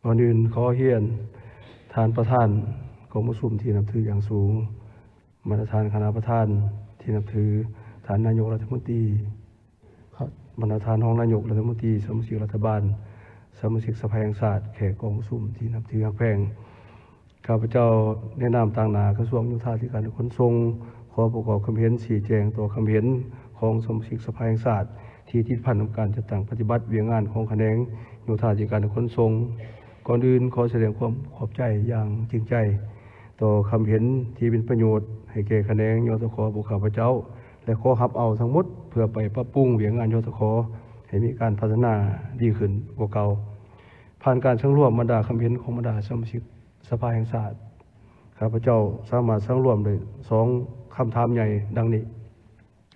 ກ່ອນອື່ນຂໍຮຽນທ່ານປະທານກອງປະຊຸມທີ່ນັບຖືຢ່າງສູງ, ບັນດາທ່ານຄະນະປະທານທີ່ນັບຖື, ທ່ານນາຍົກລັດຖະມົນຕີ, ບັນດາທ່ານຮອງນາຍົກລັດຖະມົນຕີ, ສະມາຊິກລັດຖະບານ, ສະມາຊິກສະພາແຫ່ງຊາດ, ແຂກກອງປະຊຸມທີ່ນັບຖືຮັກແພງ. ຂ້າພະເຈົ້າໃນນາມຕາງໜ້າກະຊວງໂຍທາທິການ ແລະ ຂົນສົ່ງ ຂໍປະກອບຄຳເຫັນຊີ້ແຈງຕໍ່ຄຳເຫັນຂອງສະມາຊິກສະພາແຫ່ງຊາດ ທີ່ຕິດພັນກັບການຈັດຕັ້ງປະຕິບັດວຽກງານຂອງຂະແໜງໂຍທາທິການ ແລະ ຂົນສົ່ງ. ກ່ອນອື່ນ ຂໍສະແດງຄວາມຂອບໃຈຢ່າງຈິງໃຈຕໍ່ຄຳເຫັນທີ່ເປັນປະໂຫຍດໃຫ້ແກ່ຂະແໜງ ຍທຂ ພວກຂ້າພະເຈົ້າ ແລະ ຂໍຮັບເອົາທັງໝົດເພື່ອໄປປັບປຸງວຽກງານ ຍທຂ ໃຫ້ມີການພັດທະນາດີຂຶ້ນກວ່າເກົ່າ. ຜ່ານການສັງລວມບັນດາຄຳເຫັນຂອງບັນດາສະມາຊິກ ສະພາແຫ່ງຊາດ, ຂ້າພະເຈົ້າສາມາດສັງລວມໄດ້ສອງຄຳຖາມໃຫຍ່ດັ່ງນີ້.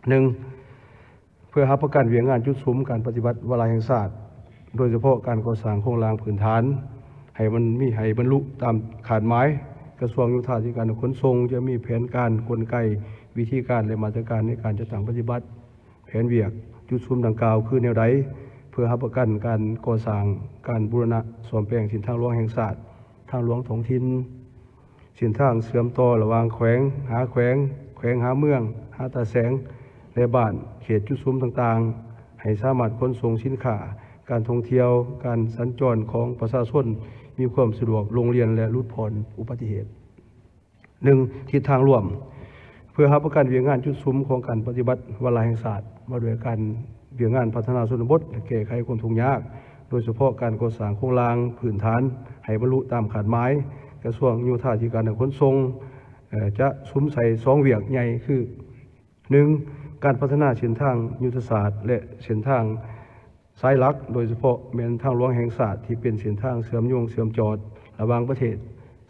ໜຶ່ງ, ເພື່ອຮັບປະກັນວຽກງານຈຸດສຸມການປະຕິບັດວາລະແຫ່ງຊາດ, ໂດຍສະເພາະການກໍ່ສ້າງໂຄງລ່າງພື້ນຖານ ໃຫ້ມັນມີ, ໃຫ້ບັນລຸຕາມຄາດໝາຍ, ກະຊວງໂຍທາທິການ ແລະ ຂົນສົ່ງ ຈະມີແຜນການ, ກົນໄກ, ວິທີການ ແລະ ມາດຕະການໃນການຈັດຕັ້ງປະຕິບັດ ແຜນວຽກຈຸດສຸມດັ່ງກ່າວຄືແນວໃດ ເພື່ອຮັບປະກັນການກໍ່ສ້າງ, ການບູລະນະສ້ອມແປງເສັ້ນທາງຫຼວງແຫ່ງຊາດ, ທາງຫຼວງທ້ອງຖິ່ນ, ເສັ້ນທາງເຊື່ອມຕໍ່ລະຫວ່າງແຂວງຫາແຂວງ, ແຂວງຫາເມືອງ, ຫາຕາແສງ ແລະ ບ້ານເຂດຈຸດສຸມຕ່າງໆ ໃຫ້ສາມາດຂົນສົ່ງສິນຄ້າ, ການທ່ອງທ່ຽວ, ການສັນຈອນຂອງປະຊາຊົນມີຄວາມສະດວກ, ໂລງລຽນ ແລະ ຫຼຸດຜ່ອນອຸບັດຕິເຫດ. ໜຶ່ງ, ທິດທາງລວມ ເພື່ອຮັບປະກັນວຽກງານຈຸດສຸມຂອງການປະຕິບັດວາລະແຫ່ງຊາດ ວ່າດ້ວຍການ, ວຽກງານພັດທະນາຊົນນະບົດ ແລະ ແກ້ໄຂຄວາມທຸກຍາກ, ໂດຍສະເພາະການກໍ່ສ້າງໂຄງລ່າງພື້ນຖານໃຫ້ບັນລຸຕາມຄາດໝາຍ, ກະຊວງໂຍທາທິການ ແລະ ຂົນສົ່ງ ເອີ ຈະສຸມໃສ່ສອງວຽກໃຫຍ່ຄື ໜຶ່ງ, ການພັດທະນາເສັ້ນທາງຍຸດທະສາດ ແລະ ເສັ້ນທາງ ສາຍຫຼັກ, ໂດຍສະເພາະແມ່ນທາງຫຼວງແຫ່ງຊາດທີ່ເປັນເສັ້ນທາງເຊື່ອມໂຍງເຊື່ອມຈອດລະຫວ່າງປະເທດ,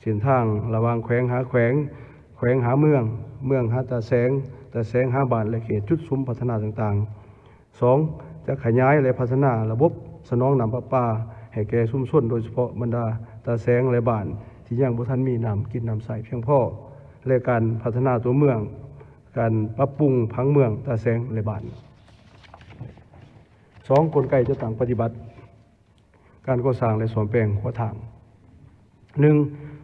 ເສັ້ນທາງລະຫວ່າງແຂວງຫາແຂວງ, ແຂວງຫາເມືອງ, ເມືອງຫາຕາແສງ, ຕາແສງຫາບ້ານ ແລະ ເຂດຈຸດສຸມພັດທະນາຕ່າງໆ. ສອງ, ຈະຂະຫຍາຍ ແລະ ພັດທະນາລະບົບສະໜອງນ້ຳປະປາໃຫ້ແກ່ຊຸມຊົນ, ໂດຍສະເພາະບັນດາຕາແສງ ແລະ ບ້ານທີ່ຍັງບໍ່ທັນມີນ້ຳກິນນ້ຳໃຊ້ພຽງພໍ ແລະ ການພັດທະນາຕົວເມືອງ, ການປັບປຸງຜັງເມືອງຕາແສງ ແລະ ບ້ານ. ສອງ, ກົນໄກຈັດຕັ້ງປະຕິບັດການກໍ່ສ້າງ ແລະ ສ້ອມແປງຂົວທາງ. ໜຶ່ງ,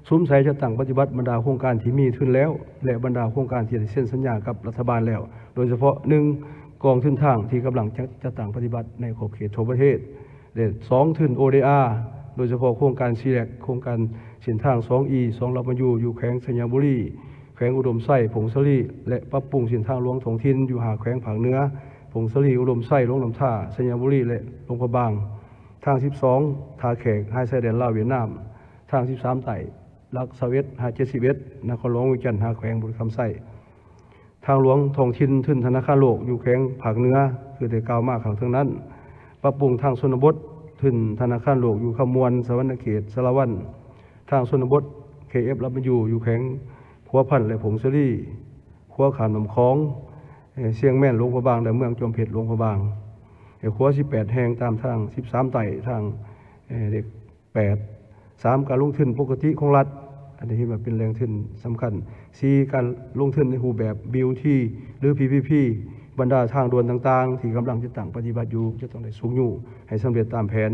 ສຸມໃສ່ຈັດຕັ້ງປະຕິບັດບັນດາໂຄງການທີ່ມີທຶນແລ້ວ ແລະ ບັນດາໂຄງການທີ່ໄດ້ເຊັນສັນຍາກັບລັດຖະບານແລ້ວ, ໂດຍສະເພາະ ໜຶ່ງ, ກອງທຶນທາງທີ່ກຳລັງຈັດ, ຈັດຕັ້ງປະຕິບັດໃນຂອບເຂດທົ່ວປະເທດ ແລະ ສອງ, ທຶນ ໂອ ດີ ອາ ໂດຍສະເພາະໂຄງການ ຊີແລັກ, ໂຄງການເສັ້ນທາງ ສອງ ອີ ສອງ ລຳມະຍູ ຢູ່ແຂວງໄຊຍະບູລີ, ແຂວງອຸດົມໄຊ, ຜົ້ງສາລີ ແລະ ປັບປຸງເສັ້ນທາງຫຼວງທ້ອງຖິ່ນຢູ່ຫ້າແຂວງພາກເໜືອ, ຜົ້ງສາລີ, ອຸດົມໄຊ, ຫຼວງນ້ຳທາ, ໄຊຍະບູລີ ແລະ ຫຼວງພະບາງ. ທາງສິບສອງ ທ່າແຂກ ຫາຍຊາຍແດນລາວຫວຽດນາມ. ທາງສິບສາມໃຕ້ ຫຼັກຊາວເອັດ ຫາ ເຈັດສິບເອັດ ນະຄອນຫຼວງວຽງຈັນ ຫາແຂວງບໍລິຄຳໄຊ. ທາງຫຼວງທ້ອງຖິ່ນ ທຶນທະນາຄານໂລກຢູ່ແຂວງພາກເໜືອ ຄືໄດ້ກ່າວມາຂ້າງເທິງນັ້ນ. ປັບປຸງທາງຊົນນະບົດ ທຶນທະນາຄານໂລກຢູ່ຄຳມ່ວນ, ສະຫວັນນະເຂດ, ສາລະວັນ. ທາງຊົນນະບົດ ເຄເອັຟ ລຳມະຍູ ຢູ່ແຂວງຫົວພັນ ແລະ ຜົ້ງສາລີ, ຂົວຂ້າມນ້ຳຂອງ ເອີ ຊຽງແມນ ຫຼວງພະບາງ ແລະ ເມືອງຈອມເພັດ ຫຼວງພະບາງ, ເອີ ຂົວສິບແປດແຫ່ງຕາມທາງສິບສາມໃຕ້ ທາງ ເອີ ເລກ ແປດ. ສາມ ການລົງທຶນປົກກະຕິຂອງລັດ, ອັນນີ້ເຫັນວ່າເປັນແຫຼ່ງທຶນສຳຄັນ. ສີ່ ການລົງທຶນໃນຮູບແບບ ບີ ໂອ ທີ ຫຼື ພີ ພີ ພີ ບັນດາທາງດ່ວນຕ່າງໆ ທີ່ກຳລັງຈັດຕັ້ງປະຕິບັດຢູ່ ຈະຕ້ອງໄດ້ຊຸກຍູ້ໃຫ້ສຳເລັດຕາມແຜນ.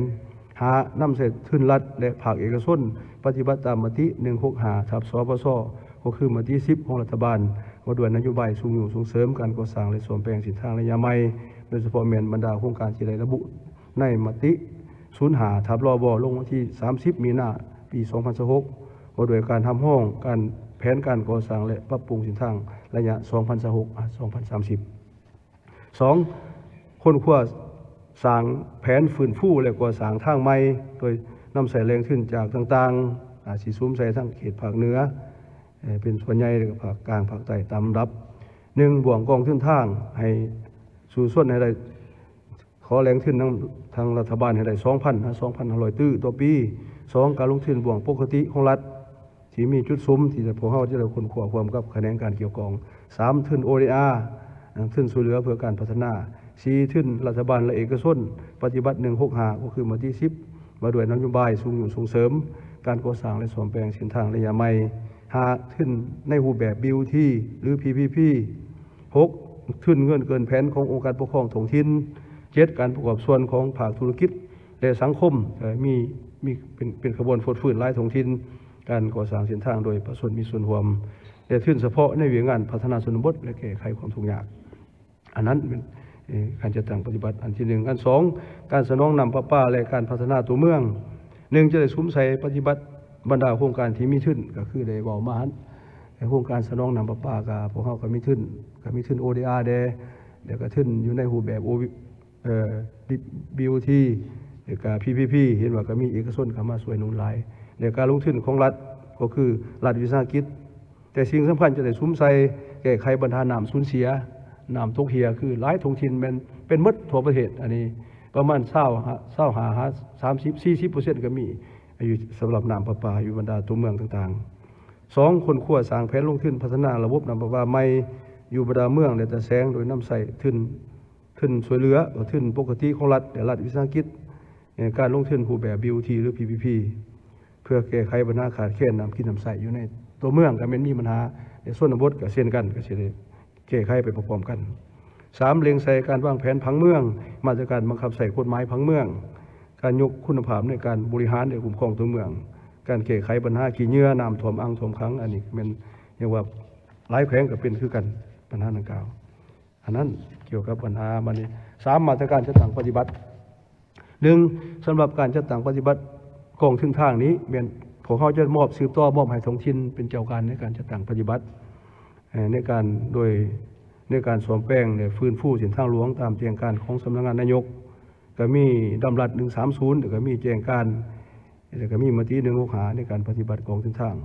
ຫ້າ ນຳໃຊ້ທຶນລັດ ແລະ ພາກເອກະຊົນ ປະຕິບັດຕາມມະຕິ ໜຶ່ງຫົກຫ້າ ທັບ ສປຊ ກໍຄືມະຕິ ສິບ ຂອງລັດຖະບານ ວ່າດ້ວຍນະໂຍບາຍຊຸກຍູ້ສົ່ງເສີມການກໍ່ສ້າງ ແລະ ສ້ອມແປງເສັ້ນທາງໄລຍະໃໝ່, ໂດຍສະເພາະແມ່ນບັນດາໂຄງການທີ່ໄດ້ລະບຸ ໃນມະຕິ ສູນຫ້າ ທັບ ລບ ລົງວັນທີສາມສິບ ມີນາ ປີສອງພັນຊາວຫົກ ວ່າດ້ວຍການຮັບຮອງການແຜນການກໍ່ສ້າງ ແລະ ປັບປຸງເສັ້ນທາງໄລຍະສອງພັນຊາວຫົກ ຫາ ສອງພັນສາມສິບ. ສອງ ຄົ້ນຄວ້າສ້າງແຜນຟື້ນຟູ ແລະ ກໍ່ສ້າງທາງໃໝ່ ໂດຍນຳໃຊ້ແຫຼ່ງທຶນຈາກຕ່າງໆ ອາດຊິສຸມໃສ່ທາງເຂດພາກເໜືອ ເປັນສ່ວນໃຫຍ່ ແລະ ກະພາກກາງ, ພາກໃຕ້ຕາມລຳດັບ. ໜຶ່ງ ບ່ວງກອງທຶນທາງ ໃຫ້ສູ້ຊົນໃຫ້ໄດ້ ຂໍແຫຼ່ງທຶນທາງ ທາງລັດຖະບານໃຫ້ໄດ້ ສອງພັນ ຫາ ສອງພັນຫ້າຮ້ອຍຕື້ຕໍ່ປີ. ສອງ ການລົງທຶນບ່ວງປົກກະຕິຂອງລັດ ທີ່ມີຈຸດສຸມທີ່ພວກເຮົາຈະໄດ້ຄົ້ນຄວ້າຮ່ວມກັບຂະແໜງການກ່ຽວຂ້ອງ. ສາມ ທຶນ ໂອ ດີ ອາ ທຶນຊ່ວຍເຫຼືອເພື່ອການພັດທະນາ. ສີ່ ທຶນລັດຖະບານ ແລະ ເອກະຊົນ ປະຕິບັດ ໜຶ່ງຫົກຫ້າ ກໍຄືມະຕິ ສິບ ວ່າດ້ວຍນະໂຍບາຍຊຸກຍູ້ສົ່ງເສີມການກໍ່ສ້າງ ແລະ ສ້ອມແປງເສັ້ນທາງໄລຍະໃໝ່. ຫ້າ ທຶນໃນຮູບແບບ ບີ ໂອ ທີ ຫຼື ພີ ພີ ພີ. ຫົກ ທຶນເງິນເກີນແຜນຂອງອົງການປົກຄອງທ້ອງຖິ່ນ. ເຈັດ ການປະກອບສ່ວນຂອງພາກທຸລະກິດ ແລະ ສັງຄົມ ມີ ມີເປັນ ເປັນຂະບວນຟົດຟື້ນຫຼາຍທ້ອງຖິ່ນ ການກໍ່ສ້າງເສັ້ນທາງໂດຍປະຊາຊົນມີສ່ວນຮ່ວມ ແລະ ທຶນສະເພາະໃນວຽກງານພັດທະນາຊົນນະບົດ ແລະ ແກ້ໄຂຄວາມທຸກຍາກ. ອັນນັ້ນແມ່ນ ເອີ ການຈັດຕັ້ງປະຕິບັດອັນທີໜຶ່ງ. ອັນສອງ ການສະໜອງນ້ຳປະປາ ແລະ ການພັດທະນາຕົວເມືອງ. ໜຶ່ງ ຈະໄດ້ສຸມໃສ່ປະຕິບັດບັນດາໂຄງການທີ່ມີທຶນ ກໍຄືໄດ້ເວົ້າມາຫັ້ນ. ແລະ ໂຄງການສະໜອງນ້ຳປະປາ ກໍພວກເຮົາກໍມີທຶນ ກໍມີທຶນ ໂອ ດີ ອາ ແດ່ ແລ້ວກໍທຶນຢູ່ໃນຮູບແບບ ໂອ ເອີ ບີ ໂອ ທີ ແລ້ວກໍ ພີ ພີ ພີ ເຫັນວ່າກໍມີເອກະຊົນເຂົ້າມາຊ່ວຍໜູນຫຼາຍ ແລະ ການລົງທຶນຂອງລັດ ກໍຄືລັດວິສາຫະກິດ. ແຕ່ສິ່ງສຳຄັນຈະໄດ້ສຸມໃສ່ແກ້ໄຂບັນຫານ້ຳສູນເສຍ, ນ້ຳຕົກເຮ່ຍ ຄືຫຼາຍທ້ອງຖິ່ນແມ່ນເປັນໝົດທົ່ວປະເທດ. ອັນນີ້ປະມານຊາວ ຊາວຫ້າ ຫາ ສາມສິບ ສີ່ສິບເປີເຊັນກໍມີ ຢູ່ສຳລັບນ້ຳປະປາຢູ່ບັນດາຕົວເມືອງຕ່າງໆ. ສອງ ຄົ້ນຄວ້າສ້າງແຜນລົງທຶນພັດທະນາລະບົບນ້ຳປະປາໃໝ່ຢູ່ບັນດາເມືອງ ແລະ ຕາແສງ ໂດຍນຳໃຊ້ທຶນ ທຶນຊ່ວຍເຫຼືອ ກໍທຶນປົກກະຕິຂອງລັດ ແລະ ລັດວິສາຫະກິດ, ເອີ ການລົງທຶນຮູບແບບ ບີ ໂອ ທີ ຫຼື ພີ ພີ ພີ ເພື່ອແກ້ໄຂບັນຫາຂາດແຄນນ້ຳກິນນ້ຳໃຊ້ຢູ່ໃນຕົວເມືອງ ກໍແມ່ນມີບັນຫາ, ໃນຊົນນະບົດກໍເຊັ່ນກັນ ກໍຊິໄດ້ແກ້ໄຂໄປພ້ອມໆກັນ. ສາມ ເລັ່ງໃສ່ການວາງແຜນຜັງເມືອງ, ມາດຕະການບັງຄັບໃຊ້ກົດໝາຍຜັງເມືອງ, ການຍົກຄຸນນະພາບໃນການບໍລິຫານ ແລະ ຄຸ້ມຄອງຕົວເມືອງ, ການແກ້ໄຂບັນຫາຂີ້ເຫຍື້ອ, ນ້ຳຖ້ວມ, ອ່າງຖ້ວມຂັງ, ອັນນີ້ແມ່ນຮຽກວ່າຫຼາຍແຂວງກໍເປັນຄືກັນ ບັນຫາດັ່ງກ່າວ. ອັນນັ້ນກ່ຽວກັບບັນຫາ. ບັດນີ້ ສາມ ມາດຕະການຈັດຕັ້ງປະຕິບັດ. ໜຶ່ງ ສຳລັບການຈັດຕັ້ງປະຕິບັດກອງທຶນທາງນີ້ ແມ່ນພວກເຮົາຈະມອບ ສືບຕໍ່ມອບໃຫ້ທ້ອງຖິ່ນເປັນເຈົ້າການໃນການຈັດຕັ້ງປະຕິບັດ ເອີ ໃນການ ໂດຍ ໃນການສ້ອມແປງ ແລະ ຟື້ນຟູເສັ້ນທາງຫຼວງຕາມແຈ້ງການຂອງສຳນັກງານນາຍົກ, ກໍມີດຳລັດ ໜຶ່ງສາມສູນ ແລ້ວກໍມີແຈ້ງການ ແລ້ວກໍມີມະຕິ ໜຶ່ງຫົກຫ້າ ໃນການປະຕິບັດກອງທຶນທາງ.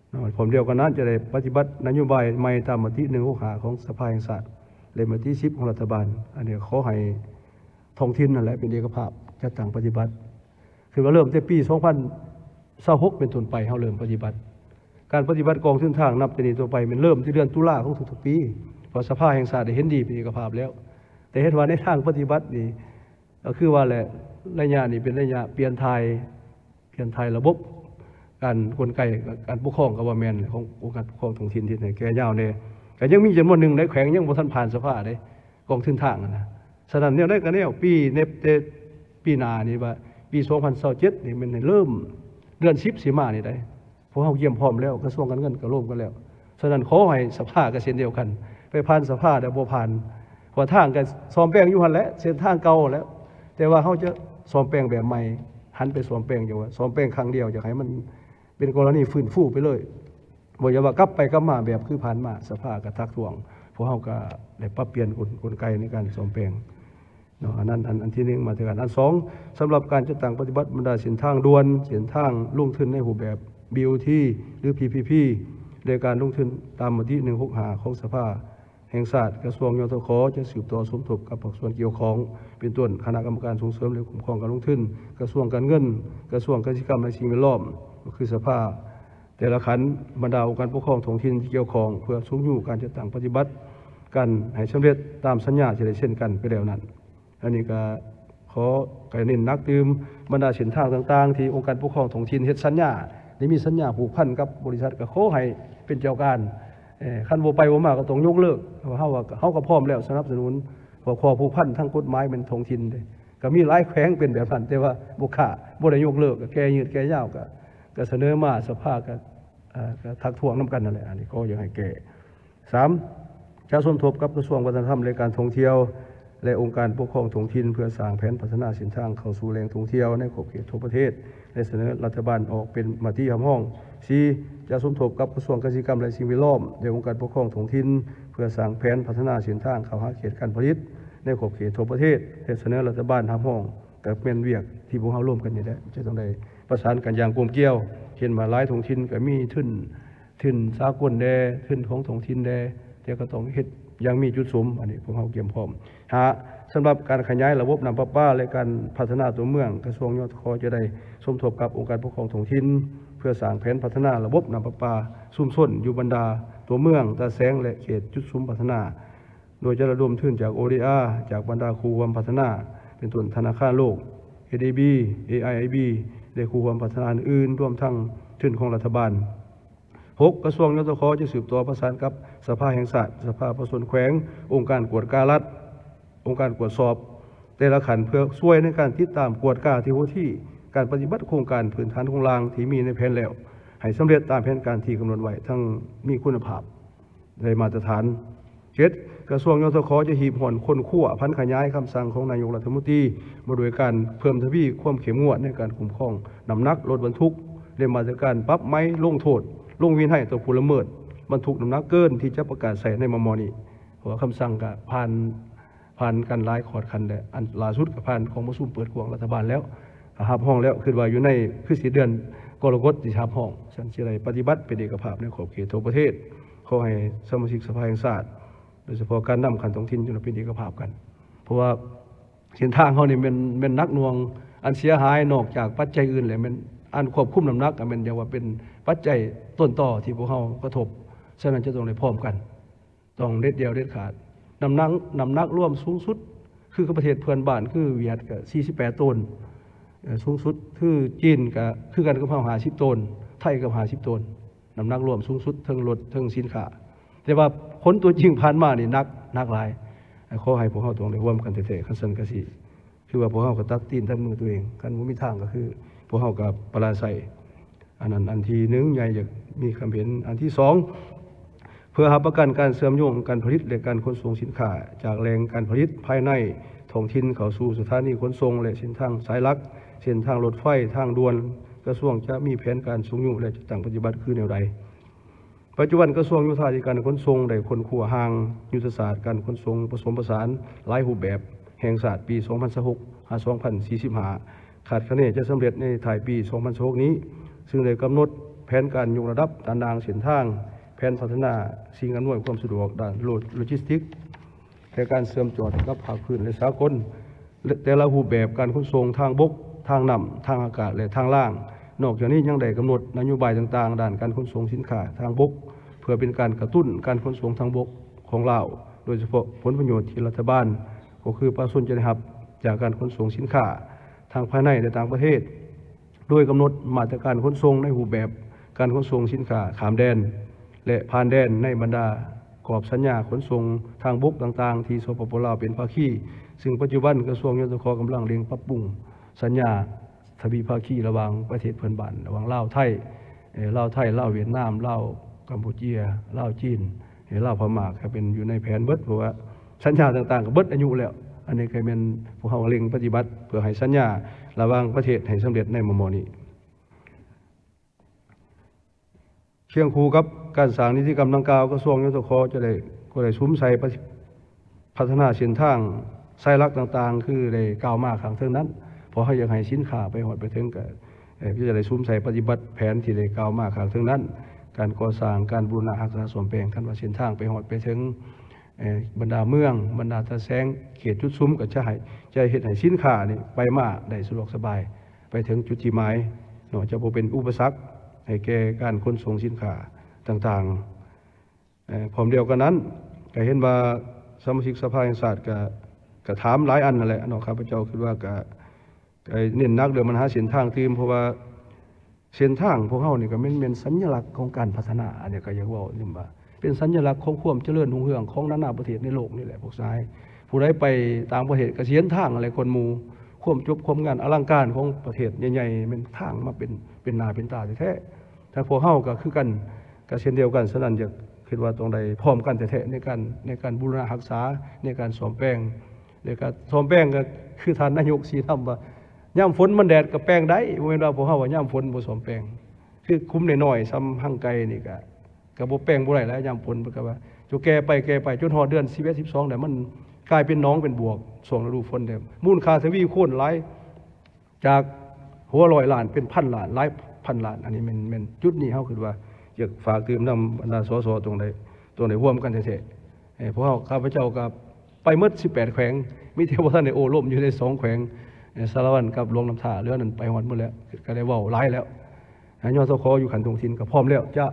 ເນາະ ພ້ອມດຽວກັນນັ້ນ ຈະໄດ້ປະຕິບັດນະໂຍບາຍໃໝ່ຕາມມະຕິ ໜຶ່ງຫົກຫ້າ ຂອງສະພາແຫ່ງຊາດ ແລະ ມະຕິ ສິບ ຂອງລັດຖະບານ. ອັນນີ້ຂໍໃຫ້ທ້ອງຖິ່ນນັ້ນແຫຼະເປັນເອກະພາບຈັດຕັ້ງປະຕິບັດ. ຄືວ່າເລີ່ມແຕ່ປີ ສອງພັນຊາວຫົກ ເປັນຕົ້ນໄປ ເຮົາເລີ່ມປະຕິບັດ. ການປະຕິບັດກອງທຶນທາງນັບແຕ່ນີ້ຕໍ່ໄປແມ່ນເລີ່ມທີ່ເດືອນຕຸລາຂອງທຸກໆປີ ເພາະສະພາແຫ່ງຊາດໄດ້ເຫັນດີເປັນເອກະພາບແລ້ວ. ແຕ່ເຫັນວ່າໃນທາງປະຕິບັດນີ້ ກໍຄືວ່າແຫຼະ ໄລຍະນີ້ເປັນໄລຍະປ່ຽນຖ່າຍ ປ່ຽນຖ່າຍລະບົບການ ກົນໄກການປົກຄອງ ກໍວ່າແມ່ນ ຂອງອົງການປົກຄອງທ້ອງຖິ່ນທີ່ໃຫ້ແກ່ຍາວແດ່. ກໍຍັງມີຈຳນວນໜຶ່ງໃນແຂວງຍັງບໍ່ທັນຜ່ານສະພາເດ້ ກອງທຶນທາງຫັ້ນນະ. ສະນັ້ນ ແນວໃດກໍແນວ ປີ ໃນແຕ່ປີໜ້ານີ້ວ່າ ປີ ສອງພັນຊາວເຈັດ ນີ້ແມ່ນໃຫ້ເລີ່ມເດືອນສິບ ຊິມານີ້ໄດ໋. ພວກເຮົາກຽມພ້ອມແລ້ວ ກະຊວງການເງິນກໍລົມກັນແລ້ວ. ສະນັ້ນ ຂໍໃຫ້ສະພາກໍເຊັ່ນດຽວກັນ ໄປຜ່ານສະພາແລ້ວບໍ່ຜ່ານ ເພາະທາງກໍສ້ອມແປງຢູ່ຫັ້ນແຫຼະ ເສັ້ນທາງເກົ່າແຫຼະ ແຕ່ວ່າເຮົາຈະສ້ອມແປງແບບໃໝ່ ຫັນໄປສ້ອມແປງ ຢ່າວ່າສ້ອມແປງຄັ້ງດຽວ ຢາກໃຫ້ມັນເປັນກໍລະນີຟື້ນຟູໄປເລີຍ ບໍ່ຢ່າວ່າກັບໄປກັບມາແບບຄືຜ່ານມາ. ສະພາກໍທັກທ້ວງ ພວກເຮົາກໍໄດ້ປັບປ່ຽນກົນ ກົນໄກໃນການສ້ອມແປງ. ເນາະ ອັນນັ້ນ ອັນ ອັນທີໜຶ່ງ ມາດຕະການ. ອັນສອງ ສຳລັບການຈັດຕັ້ງປະຕິບັດບັນດາເສັ້ນທາງດ່ວນ, ເສັ້ນທາງລົງທຶນໃນຮູບແບບ ບີ ໂອ ທີ ຫຼື ພີ ພີ ພີ ແລະ ການລົງທຶນຕາມມະຕິ ໜຶ່ງຫົກຫ້າ ຂອງສະພາແຫ່ງຊາດ, ກະຊວງ ຍທຂ ຈະສືບຕໍ່ສົມທົບກັບພາກສ່ວນກ່ຽວຂ້ອງ ເປັນຕົ້ນ ຄະນະກຳມະການສົ່ງເສີມ ແລະ ຄຸ້ມຄອງການລົງທຶນ, ກະຊວງການເງິນ, ກະຊວງກະສິກຳ ແລະ ສິ່ງແວດລ້ອມ ກໍຄືສະພາ ແຕ່ລະຂັ້ນ, ບັນດາອົງການປົກຄອງທ້ອງຖິ່ນທີ່ກ່ຽວຂ້ອງ ເພື່ອຊຸກຍູ້ການຈັດຕັ້ງປະຕິບັດກັນໃຫ້ສຳເລັດຕາມສັນຍາທີ່ໄດ້ເຊັນກັນໄປແລ້ວນັ້ນ. ອັນນີ້ກໍຂໍໃຫ້ເນັ້ນໜັກຕື່ມ ບັນດາເສັ້ນທາງຕ່າງໆ ທີ່ອົງການປົກຄອງທ້ອງຖິ່ນເຮັດສັນຍາ ໄດ້ມີສັນຍາຜູກພັນກັບບໍລິສັດ ກໍຂໍໃຫ້ເປັນເຈົ້າການ. ເອີ ຄັນບໍ່ໄປບໍ່ມາກໍຕ້ອງຍົກເລີກ. ເຮົາວ່າ ເຮົາກໍພ້ອມແລ້ວ ສະໜັບສະໜູນ ເພາະຂໍ້ຜູກພັນທາງກົດໝາຍແມ່ນທ້ອງຖິ່ນເດ້. ກໍມີຫຼາຍແຂວງເປັນແບບນັ້ນ ແຕ່ວ່າບໍ່ຄ້າ ບໍ່ໄດ້ຍົກເລີກ ກໍແກ້ຍືດແກ້ຍາວ ກໍ ກໍສະເໜີມາ ສະພາກໍ ເອີ ກໍທັກທ້ວງນຳກັນນັ້ນແຫຼະ. ອັນນີ້ກໍຢາກໃຫ້ແກ້. ສາມ ຈະສົມທົບກັບກະຊວງວັດທະນະທຳ ແລະ ການທ່ອງທ່ຽວ ແລະ ອົງການປົກຄອງທ້ອງຖິ່ນ ເພື່ອສ້າງແຜນພັດທະນາເສັ້ນທາງເຂົ້າສູ່ແຫຼ່ງທ່ອງທ່ຽວໃນຂອບເຂດທົ່ວປະເທດ ແລະ ສະເໜີລັດຖະບານອອກເປັນມະຕິຮັບຮອງ. ສີ່ ຈະສົມທົບກັບກະຊວງກະສິກຳ ແລະ ສິ່ງແວດລ້ອມ ແລະ ອົງການປົກຄອງທ້ອງຖິ່ນ ເພື່ອສ້າງແຜນພັດທະນາເສັ້ນທາງເຂົ້າຫາເຂດການຜະລິດໃນຂອບເຂດທົ່ວປະເທດ ແລະ ສະເໜີລັດຖະບານຮັບຮອງ. ກໍແມ່ນວຽກທີ່ພວກເຮົາລວມກັນນີ້ແຫຼະ ຈະຕ້ອງໄດ້ປະສານກັນຢ່າງກົມກ່ຽວ. ເຫັນວ່າຫຼາຍທ້ອງຖິ່ນກໍມີທຶນ ທຶນສາກົນແດ່ ທຶນຂອງທ້ອງຖິ່ນແດ່ ແຕ່ກໍຕ້ອງເຮັດຢ່າງມີຈຸດສຸມ. ອັນນີ້ພວກເຮົາກຽມພ້ອມ. ຫ້າ ສຳລັບການຂະຫຍາຍລະບົບນ້ຳປະປາ ແລະ ການພັດທະນາຕົວເມືອງ, ກະຊວງ ຍທຂ ຈະໄດ້ສົມທົບກັບອົງການປົກຄອງທ້ອງຖິ່ນ ເພື່ອສ້າງແຜນພັດທະນາລະບົບນ້ຳປະປາຊຸມຊົນຢູ່ບັນດາຕົວເມືອງ, ຕາແສງ ແລະ ເຂດຈຸດສຸມພັດທະນາ ໂດຍຈະລະດົມທຶນຈາກ ໂອ ດີ ອາ ຈາກບັນດາຄູ່ຮ່ວມພັດທະນາ ເປັນຕົ້ນ ທະນາຄານໂລກ, ເອດີບີ, ເອໄອໄອບີ ແລະ ຄູ່ຮ່ວມພັດທະນາອື່ນໆ ລວມທັງທຶນຂອງລັດຖະບານ. ຫົກ ກະຊວງ ຍທຂ ຈະສືບຕໍ່ປະສານກັບສະພາແຫ່ງຊາດ, ສະພາປະຊາຊົນແຂວງ, ອົງການກວດກາລັດ, ອົງການກວດສອບແຕ່ລະຂັ້ນ ເພື່ອຊ່ວຍໃນການຕິດຕາມກວດກາທີ່ຫົວທີ ການປະຕິບັດໂຄງການພື້ນຖານໂຄງລ່າງທີ່ມີໃນແຜນແລ້ວ ໃຫ້ສຳເລັດຕາມແຜນການທີ່ກຳນົດໄວ້ ທັງມີຄຸນນະພາບ ໄດ້ມາດຕະຖານ. ເຈັດ, ກະຊວງ ຍທຂ ຈະຮີບຮ້ອນຄົ້ນຄວ້າຜັນຂະຫຍາຍຄຳສັ່ງຂອງນາຍົກລັດຖະມົນຕີ ວ່າດ້ວຍການເພີ່ມທະວີຄວາມເຂັ້ມງວດໃນການຄຸ້ມຄອງນ້ຳໜັກລົດບັນທຸກ ແລະ ມາດຕະການປັບໃໝ ລົງໂທດ ລົງວິໄນຕໍ່ຜູ້ລະເມີດບັນທຸກນ້ຳໜັກເກີນ ທີ່ຈະປະກາດໃຊ້ໃນມໍ່ໆນີ້. ເພາະວ່າຄຳສັ່ງກະຜ່ານ ຜ່ານກັນຫຼາຍຂອດຂັ້ນແລ້ວ, ອັນລ່າສຸດກໍຜ່ານກອງປະຊຸມເປີດກວ້າງລັດຖະບານແລ້ວ, ກໍຮັບຮອງແລ້ວ, ຄິດວ່າຢູ່ໃນ ຄືຊິເດືອນກໍລະກົດທີ່ຊິຮັບຮອງ, ຊັ້ນຊິໄດ້ປະຕິບັດເປັນເອກະພາບໃນຂອບເຂດທົ່ວປະເທດ. ຂໍໃຫ້ສະມາຊິກສະພາແຫ່ງຊາດ, ໂດຍສະເພາະການນຳຂັ້ນທ້ອງຖິ່ນ ຈົ່ງໄດ້ເປັນເອກະພາບກັນ, ເພາະວ່າເສັ້ນທາງເຮົານີ້ແມ່ນ ແມ່ນໜັກໜ່ວງ, ອັນເສຍຫາຍນອກຈາກປັດໄຈອື່ນແລ້ວ ແມ່ນອັນຄວບຄຸມນ້ຳໜັກ ກໍແມ່ນ ຮຽກວ່າເປັນປັດໄຈຕົ້ນຕໍທີ່ພວກເຮົາກະທົບ, ສະນັ້ນຈະຕ້ອງໄດ້ພ້ອມກັນ. ຕ້ອງເດັດດ່ຽວເດັດຂາດ. ນ້ຳໜັກ ນ້ຳໜັກລວມສູງສຸດ ຄືກັບປະເທດເພື່ອນບ້ານ ຄືຫວຽດກໍສີ່ສິບແປດໂຕນ, ເອີ ສູງສຸດ ຄືຈີນກໍຄືກັນກັບເຮົາຫ້າສິບໂຕນ, ໄທກໍຫ້າສິບໂຕນ, ນ້ຳໜັກລວມສູງສຸດ ເທິງລົດ ເທິງສິນຄ້າ. ແຕ່ວ່າຜົນຕົວຈິງຜ່ານມານີ້ໜັກ ໜັກຫຼາຍ. ຂໍໃຫ້ພວກເຮົາຕ້ອງໄດ້ຮ່ວມກັນແທ້ໆ, ຄັນຊັ້ນກໍຊິ ຄືວ່າພວກເຮົາກໍຕັດຕີນຕັດມືຕົວເອງ, ຄັນບໍ່ມີທາງກໍຄືພວກເຮົາກໍປະລາໄຊ. ອັນນັ້ນອັນທີໜຶ່ງ ໃຫຍ່ຢາກມີຄວາມເຫັນ. ອັນທີສອງ ເພື່ອຮັບປະກັນການເຊື່ອມໂຍງການຜະລິດ ແລະ ການຂົນສົ່ງສິນຄ້າ ຈາກແຫຼ່ງການຜະລິດພາຍໃນທ້ອງຖິ່ນເຂົ້າສູ່ສະຖານີຂົນສົ່ງ ແລະ ເສັ້ນທາງສາຍຫຼັກ, ເສັ້ນທາງລົດໄຟ, ທາງດ່ວນ, ກະຊວງຈະມີແຜນການຊຸກຍູ້ ແລະ ຈັດຕັ້ງປະຕິບັດຄືແນວໃດ? ປັດຈຸບັນກະຊວງໂຍທາທິການ ແລະ ຂົນສົ່ງ ໄດ້ຄົ້ນຄວ້າຮ່າງຍຸດທະສາດການຂົນສົ່ງປະສົມປະສານຫຼາຍຮູບແບບແຫ່ງຊາດປີສອງພັນຊາວຫົກ ຫາ ສອງພັນສີ່ສິບຫ້າ ຄາດຄະເນຈະສຳເລັດໃນທ້າຍປີສອງພັນຊາວຫົກນີ້, ຊຶ່ງໄດ້ກຳນົດແຜນການຍົກລະດັບຕາຕາງເສັ້ນທາງ, ແຜນພັດທະນາສິ່ງອຳນວຍຄວາມສະດວກດ້ານໂລ ໂລຈິສຕິກ ແລະ ການເຊື່ອມຈອດກັບພາກພື້ນ ແລະ ສາກົນ. ແຕ່ລະຮູບແບບການຂົນສົ່ງທາງບົກ, ທາງນ້ຳ, ທາງອາກາດ ແລະ ທາງລາງ. ນອກຈາກນີ້ຍັງໄດ້ກຳນົດນະໂຍບາຍຕ່າງໆດ້ານການຂົນສົ່ງສິນຄ້າທາງບົກ ເພື່ອເປັນການກະຕຸ້ນການຂົນສົ່ງທາງບົກຂອງລາວ, ໂດຍສະເພາະຜົນປະໂຫຍດທີ່ລັດຖະບານ ກໍຄືປະຊາຊົນຈະໄດ້ຮັບຈາກການຂົນສົ່ງສິນຄ້າທັງພາຍໃນ ແລະ ຕ່າງປະເທດ. ໂດຍກຳນົດມາດຕະການຂົນສົ່ງໃນຮູບແບບການຂົນສົ່ງສິນຄ້າຂ້າມແດນ ແລະ ຜ່ານແດນໃນບັນດາກອບສັນຍາຂົນສົ່ງທາງບົກຕ່າງໆ ທີ່ ສປປ ລາວ ເປັນພາຄີ, ຊຶ່ງປັດຈຸບັນກະຊວງ ຍທຂ ກຳລັງເລັ່ງປັບປຸງສັນຍາທະວີພາຄີລະຫວ່າງປະເທດເພື່ອນບ້ານ, ລະຫວ່າງລາວໄທ, ເອີ ລາວໄທ, ລາວຫວຽດນາມ, ລາວກຳປູເຈຍ, ລາວຈີນ, ເອີ ລາວພະມ້າ ກໍເປັນຢູ່ໃນແຜນເບິດ, ເພາະວ່າສັນຍາຕ່າງໆກໍເບິດອາຍຸແລ້ວ. ອັນນີ້ກໍແມ່ນພວກເຮົາເລັ່ງປະຕິບັດ ເພື່ອໃຫ້ສັນຍາລະຫວ່າງປະເທດໃຫ້ສຳເລັດໃນມໍ່ໆນີ້. ຄຽງຄູ່ກັບການສ້າງນິຕິກຳດັ່ງກ່າວ, ກະຊວງ ຍທຂ ຈະໄດ້ ກໍໄດ້ສຸມໃສ່ປະ ພັດທະນາເສັ້ນທາງສາຍຫຼັກຕ່າງໆ ຄືໄດ້ກ່າວມາຂ້າງເທິງນັ້ນ, ເພາະເຮົາຢາກໃຫ້ສິນຄ້າໄປຮອດໄປເຖິງ, ກໍ ເອີ ຈະໄດ້ສຸມໃສ່ປະຕິບັດແຜນທີ່ໄດ້ກ່າວມາຂ້າງເທິງນັ້ນ, ການກໍ່ສ້າງ, ການບູລະນະຮັກສາສ້ອມແປງ, ຄັນວ່າເສັ້ນທາງໄປຮອດໄປເຖິງ ເອີ ບັນດາເມືອງ, ບັນດາຕາແສງ, ເຂດຈຸດຊຸມ ກໍຈະໃຫ້ ຈະເຮັດໃຫ້ສິນຄ້ານີ້ໄປມາໄດ້ສະດວກສະບາຍ ໄປເຖິງຈຸດທີ່ໝາຍເນາະ, ຈະບໍ່ເປັນອຸປະສັກໃຫ້ແກ່ການຂົນສົ່ງສິນຄ້າຕ່າງໆ. ເອີ ພ້ອມດຽວກັນນັ້ນ ກໍເຫັນວ່າສະມາຊິກສະພາແຫ່ງຊາດກໍ ກໍຖາມຫຼາຍອັນນັ້ນແຫຼະເນາະ, ຂ້າພະເຈົ້າຄິດວ່າກໍ ກໍເນັ້ນໜັກເລື່ອງບັນຫາເສັ້ນທາງຕື່ມ, ເພາະວ່າ ເສັ້ນທາງພວກເຮົານີ້ກໍແມ່ນ ແມ່ນສັນຍະລັກຂອງການພັດທະນາ, ອັນນີ້ກໍຢາກເວົ້ານຳວ່າ ເປັນສັນຍະລັກຂອງຄວາມຈະເລີນຮຸ່ງເຮືອງຂອງນານາປະເທດໃນໂລກນີ້ແຫຼະພວກຊາຍ. ຜູ້ໃດໄປຕ່າງປະເທດກໍຊິເຫັນທາງແຫຼະກ່ອນໝູ່, ຄວາມຈົບຄວາມງານອະລັງການຂອງປະເທດໃຫຍ່ໆ ແມ່ນທາງມາເປັນ ເປັນໜ້າເປັນຕາແທ້ໆ. ແຕ່ພວກເຮົາກໍຄືກັນ, ກໍເຊັ່ນດຽວກັນ, ສະນັ້ນຢາກ ຄິດວ່າຕ້ອງໄດ້ພ້ອມກັນແທ້ໆ ໃນການ ໃນການບູລະນະຮັກສາ, ໃນການສ້ອມແປງ. ແລ້ວກໍສ້ອມແປງກໍຄືທ່ານນາຍົກຊີ້ນຳວ່າ ຍາມຝົນມັນແດດກໍແປງໄດ້, ບໍ່ແມ່ນວ່າພວກເຮົາວ່າຍາມຝົນບໍ່ສ້ອມແປງ. ຄືຂຸມນ້ອຍໆ ສ່ຳຮັງໄກ່ນີ້ກໍ ກໍບໍ່ແປງບໍ່ໄດ້ແລ້ວ ຍາມຝົນ. ເພິ່ນກໍວ່າ ເຈົ້າແກ່ໄປແກ່ໄປ ຈົນຮອດເດືອນສິບເອັດ ສິບສອງ ແລ້ວ ມັນກາຍເປັນໜອງເປັນບວກຊ່ວງລະດູຝົນ, ແຕ່ມູນຄ່າທະວີຄູນຫຼາຍ ຈາກຫົວຮ້ອຍລ້ານເປັນພັນລ້ານ, ຫຼາຍພັນລ້ານ. ອັນນີ້ແມ່ນ ແມ່ນຈຸດນີ້ເຮົາຄິດວ່າຢາກຝາກຕື່ມນຳບັນດາ ສສ ຕ້ອງໄດ້ ຕ້ອງໄດ້ຮ່ວມກັນແທ້ໆ. ເອີ ພວກເຮົາ ຂ້າພະເຈົ້າກໍໄປໝົດສິບແປດແຂວງ, ມີແຕ່ບໍ່ທັນໄດ້ໂອ້ລົມຢູ່ໃນສອງແຂວງ ເອີ ສາລະວັນກັບຫຼວງນ້ຳທາ, ເຫຼືອນັ້ນໄປຮອດໝົດແລ້ວ, ກໍໄດ້ເວົ້າຫຼາຍແລ້ວ. ຍທຂ ຢູ່ຂັ້ນທ້ອງຖິ່ນກໍພ້ອມແລ້ວ ຈະ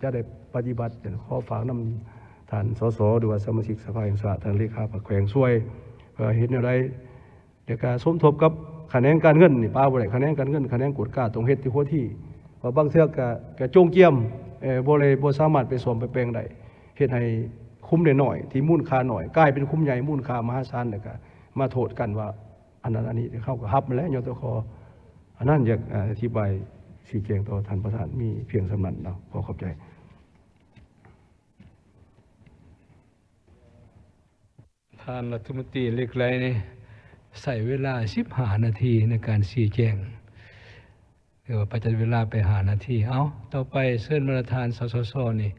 ຈະໄດ້ປະຕິບັດ. ຂໍຝາກນຳທ່ານ ສສ ຫຼືວ່າສະມາຊິກສະພາແຫ່ງຊາດ, ທ່ານເລຂາພັກແຂວງຊ່ວຍ ເພື່ອເຮັດແນວໃດ ແລ້ວກະສົມທົບກັບຂະແໜງການເງິນນີ້ປະບໍ່ໄດ້, ຂະແໜງການເງິນ, ຂະແໜງກວດກາຕ້ອງເຮັດທີ່ຫົວທີ, ເພາະບາງເທື່ອກະ ກະໂຈງກຽມ, ເອີ ບໍ່ໄດ້ ບໍ່ສາມາດໄປສ້ອມໄປແປງໄດ້, ເຮັດໃຫ້ຂຸມນ້ອຍໆ ທີ່ມູນຄ່ານ້ອຍ ກາຍເປັນຂຸມໃຫຍ່ມູນຄ່າມະຫາສານ, ແລ້ວກະມາໂທດກັນວ່າອັນນັ້ນອັນນີ້. ເຮົາກໍຮັບຫັ້ນແຫຼະ ຍທຂ ອັນນັ້ນຢາກ ອາ ອະທິບາຍຊີ້ແຈງຕໍ່ທ່ານປະທານ ມີພຽງສ່ຳນັ້ນເນາະ. ຂໍຂອບໃຈ. ທ່ານລັດຖະມົນຕີເຫຼັກໄຫຼນີ້ ໃຊ້ເວລາສິບຫ້ານາທີໃນການຊີ້ແຈງ ຫຼືວ່າປະຈັດເວລາໄປຫ້ານາທີ. ເອົາ, ຕໍ່ໄປເຊີນບັນດາທ່ານ ສສສ ນີ້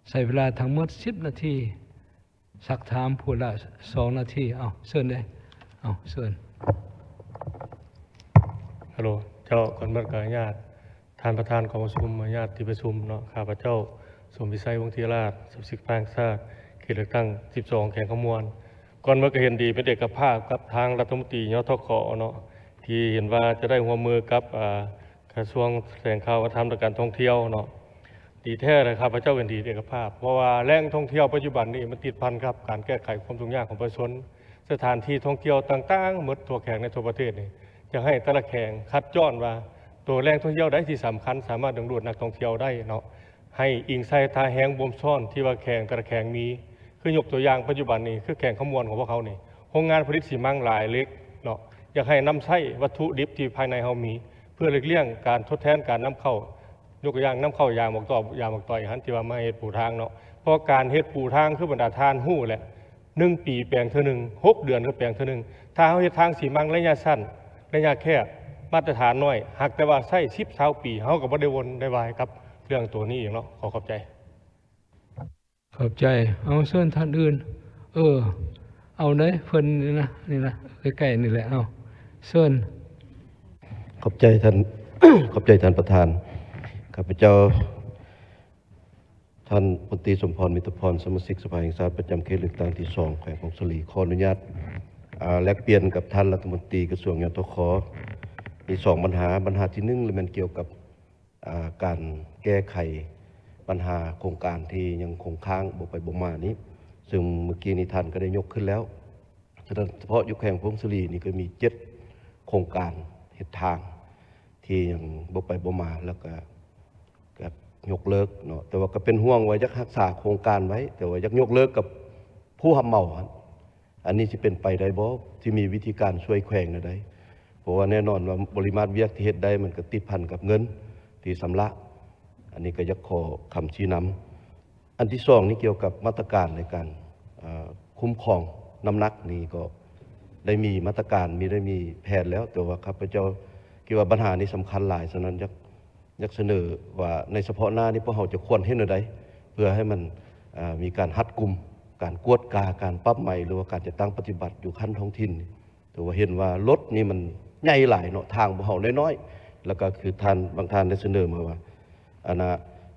ໃຊ້ເວລາທັງໝົດສິບນາທີ, ຊັກຖາມຜູ້ລະສອງນາທີ. ເອົາ, ເຊີນເດ້. ເອົາ, ເຊີນ. ຮັລໂຫຼ ເຈົ້າ, ກ່ອນໝົດກໍອະນຸຍາດ ທ່ານປະທານກອງປະຊຸມ, ອະນຸຍາດທີ່ປະຊຸມເນາະ, ຂ້າພະເຈົ້າ ສົມວິໄຊ ວົງທິລາດ, ສະມາຊິກສະພາແຫ່ງຊາດ ເຂດເລືອກຕັ້ງສິບສອງ ແຂວງຄຳມ່ວນ. ກ່ອນໝົດກໍເຫັນດີເປັນເອກະພາບກັບທາງລັດຖະມົນຕີ ຍທຂ ເນາະ, ທີ່ເຫັນວ່າຈະໄດ້ຮ່ວມມືກັບ ອາ ກະຊວງແຖລງຂ່າວວັດທະນະທຳ ແລະ ການທ່ອງທ່ຽວເນາະ. ດີແທ້ແຫຼະ, ຂ້າພະເຈົ້າເຫັນດີເອກະພາບ, ເພາະວ່າແຫຼ່ງທ່ອງທ່ຽວປັດຈຸບັນນີ້ ມັນຕິດພັນກັບການແກ້ໄຂຄວາມທຸກຍາກຂອງປະຊາຊົນ. ສະຖານທີ່ທ່ອງທ່ຽວຕ່າງໆ ໝົດທົ່ວແຂວງ ໃນທົ່ວປະເທດນີ້ ຢາກໃຫ້ແຕ່ລະແຂວງຄັດຈ້ອນວ່າ ໂຕແຫຼ່ງທ່ອງທ່ຽວໃດທີ່ສຳຄັນ ສາມາດດຶງດູດນັກທ່ອງທ່ຽວໄດ້ເນາະ, ໃຫ້ອີງໃສ່ທ່າແຮງບົ່ມຊ້ອນທີ່ວ່າແຂວງແຕ່ລະແຂວງມີ. ຄືຍົກຕົວຢ່າງ ປັດຈຸບັນນີ້ ຄືແຂວງຄຳມ່ວນຂອງພວກເຮົານີ້ ໂຮງງານຜະລິດຊີມັງຫຼາຍເຫຼັກເນາະ, ຢາກໃຫ້ນຳໃຊ້ວັດຖຸດິບທີ່ພາຍໃນເຮົາມີ ເພື່ອຫຼີກລ່ຽງການທົດແທນການນຳເຂົ້າ. ຍົກຕົວຢ່າງ ນຳເຂົ້າຢາງໝາກຕອບ ຢາງໝາກຕອຍຫັ້ນ ທີ່ວ່າມາເຮັດປູທາງເນາະ, ເພາະການເຮັດປູທາງ ຄືບັນດາທ່ານຮູ້ແຫຼະ ໜຶ່ງປີແປງເທື່ອໜຶ່ງ, ຫົກເດືອນກໍແປງເທື່ອໜຶ່ງ. ຖ້າເຮົາເຮັດທາງຊີມັງໄລຍະສັ້ນ ໄລຍະແຄບ ມາດຕະຖານນ້ອຍ, ຫາກແຕ່ວ່າໃຊ້ສິບ ຊາວປີ ເຮົາກໍບໍ່ໄດ້ວົນໄດ້ວາຍກັບເລື່ອງໂຕນີ້ອີກເນາະ. ຂໍຂອບໃຈ. ຂອບໃຈ. ເອົາ, ເຊີນທ່ານອື່ນ. ເອີ, ເອົາເດ້, ເພິ່ນນີ້ນະ, ນີ້ນະ, ໃກ້ໆນີ້ແຫຼະ. ເອົາ, ເຊີນ. ຂອບໃຈທ່ານ, ຂອບໃຈທ່ານປະທານ. ຂ້າພະເຈົ້າ ທ່ານ ພົນຕີ ສົມພອນ ມິດຕະພອນ, ສະມາຊິກສະພາແຫ່ງຊາດ ປະຈຳເຂດເລືອກຕັ້ງທີສອງ ແຂວງຜົ້ງສາລີ, ຂໍອະນຸຍາດ ອາ ແລກປ່ຽນກັບທ່ານລັດຖະມົນຕີກະຊວງ ຍທຂ ມີສອງບັນຫາ. ບັນຫາທີໜຶ່ງ ລະແມ່ນກ່ຽວກັບ ອາ ການແກ້ໄຂບັນຫາໂຄງການທີ່ຍັງຄົງຄ້າງບໍ່ໄປບໍ່ມານີ້, ເຊິ່ງມື້ກີ້ນີ້ທ່ານກໍໄດ້ຍົກຂຶ້ນແລ້ວ. ສະເພາະຢູ່ແຂວງຜົ້ງສາລີນີ້ກໍມີເຈັດໂຄງການເຮັດທາງທີ່ຍັງບໍ່ໄປບໍ່ມາ ແລ້ວກໍ ກໍຍົກເລີກເນາະ, ແຕ່ວ່າກໍເປັນຫ່ວງວ່າຢາກຮັກສາໂຄງການໄວ້ ແຕ່ວ່າຢາກຍົກເລີກກັບຜູ້ຮັບເໝົາຫັ້ນ. ອັນນີ້ຊິເປັນໄປໄດ້ບໍ່? ຊິມີວິທີການຊ່ວຍແຂວງແນວໃດ? ເພາະວ່າແນ່ນອນວ່າບໍລິມາດວຽກທີ່ເຮັດໄດ້ ມັນກໍຕິດພັນກັບເງິນທີ່ຊຳລະ. ອັນນີ້ກໍຢາກຂໍຄຳຊີ້ນຳ. ອັນທີສອງນີ້ກ່ຽວກັບມາດຕະການໃນການ ເອີ ຄຸ້ມຄອງນ້ຳໜັກນີ້ ກໍໄດ້ມີມາດຕະການ ມີ ໄດ້ມີແຜນແລ້ວ, ແຕ່ວ່າຂ້າພະເຈົ້າຄິດວ່າບັນຫານີ້ສຳຄັນຫຼາຍ, ສະນັ້ນຢາກ ຢາກສະເໜີວ່າໃນສະເພາະໜ້ານີ້ ພວກເຮົາຈະຄວນເຮັດແນວໃດ ເພື່ອໃຫ້ມັນ ເອີ ມີການຮັດກຸມ ການກວດກາ ການປັບໃໝ ຫຼືວ່າການຈັດຕັ້ງປະຕິບັດຢູ່ຂັ້ນທ້ອງຖິ່ນ. ແຕ່ວ່າເຫັນວ່າລົດນີ້ມັນໃຫຍ່ຫຼາຍເນາະ, ທາງພວກເຮົານ້ອຍໆ, ແລ້ວກໍຄືທ່ານ ບາງທ່ານໄດ້ສະເໜີມາວ່າ ອັນນ່າ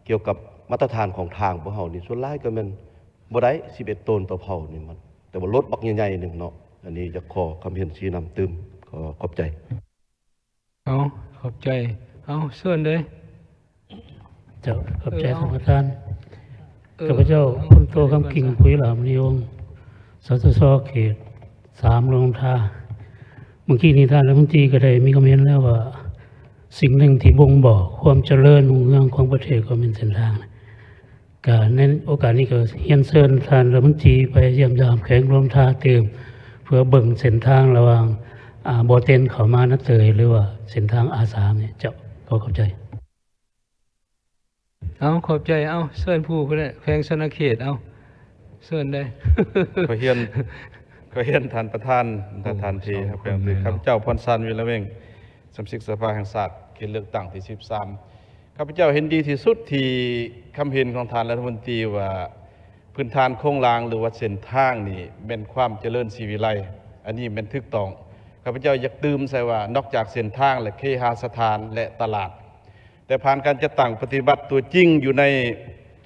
ກ່ຽວກັບມາດຕະຖານຂອງທາງພວກເຮົານີ້ ສ່ວນຫຼາຍກໍແມ່ນບໍ່ໄດ້ສິບເອັດໂຕນຕໍ່ເພົານີ້ມັນ, ແຕ່ວ່າລົດບັກໃຫຍ່ໆໜຶ່ງເນາະ. ອັນນີ້ຢາກຂໍຄຳເຫັນຊີ້ນຳຕື່ມ. ຂໍຂອບໃຈ. ເອົາ, ຂອບໃຈ. ເອົາ, ເຊີນເດ້. ເຈົ້າ, ຂອບໃຈ ເອີ ເອົາ ທ່ານປະທານ. ເອີ ຂ້າພະເຈົ້າ ເອົາ ພົນໂທ ຄຳກິ່ງ ເຊີນ ຜຸຍຫຼາມນິວົງ ສສຊ ເຂດສາມ ຫຼວງນ້ຳທາ. ເມື່ອກີ້ນີ້ທ່ານລັດຖະມົນຕີກໍໄດ້ມີຄວາມເຫັນແລ້ວວ່າ ສິ່ງໜຶ່ງທີ່ບົ່ງບອກຄວາມຈະເລີນຮຸ່ງເຮືອງຂອງປະເທດກໍແມ່ນເສັ້ນທາງ. ກະໃນໂອກາດນີ້ກໍຮຽນເຊີນທ່ານລັດຖະມົນຕີໄປຢ້ຽມຢາມແຂວງຫຼວງນ້ຳທາຕື່ມ ເພື່ອເບິ່ງເສັ້ນທາງລະຫວ່າງ ອາ ບໍ່ເຕັນເຂົ້າມານາເຕີຍ ຫຼືວ່າເສັ້ນທາງ ອາ ສາມ ນີ້. ເຈົ້າ, ຂໍຂອບໃຈ. ເອົາ, ຂອບໃຈ. ເອົາ, ເຊີນຜູ້ພຸ້ນແຫຼະ ແຂວງຊະນະເຂດ. ເອົາ, ເຊີນໄດ້. ຂໍຮຽນ, ຂໍຮຽນທ່ານປະທານ, ໂອ້ ທ່ານທີ່ຮັບແຂກ. ຂ້າພະເຈົ້າ ພອນສັນ ວິລະເວັງ, ສະມາຊິກສະພາແຫ່ງຊາດ ເຂດເລືອກຕັ້ງທີສິບສາມ. ຂ້າພະເຈົ້າເຫັນດີທີ່ສຸດທີ່ຄຳເຫັນຂອງທ່ານລັດຖະມົນຕີວ່າ ພື້ນຖານໂຄງລ່າງ ຫຼືວ່າເສັ້ນທາງນີ້ແມ່ນຄວາມຈະເລີນສີວິໄລ, ອັນນີ້ແມ່ນຖືກຕ້ອງ. ຂ້າພະເຈົ້າຢາກຕື່ມໃສ່ວ່າ ນອກຈາກເສັ້ນທາງ ແລະ ເຄຫະສະຖານ ແລະ ຕະຫຼາດ, ແຕ່ຜ່ານການຈັດຕັ້ງປະຕິບັດຕົວຈິງຢູ່ໃນ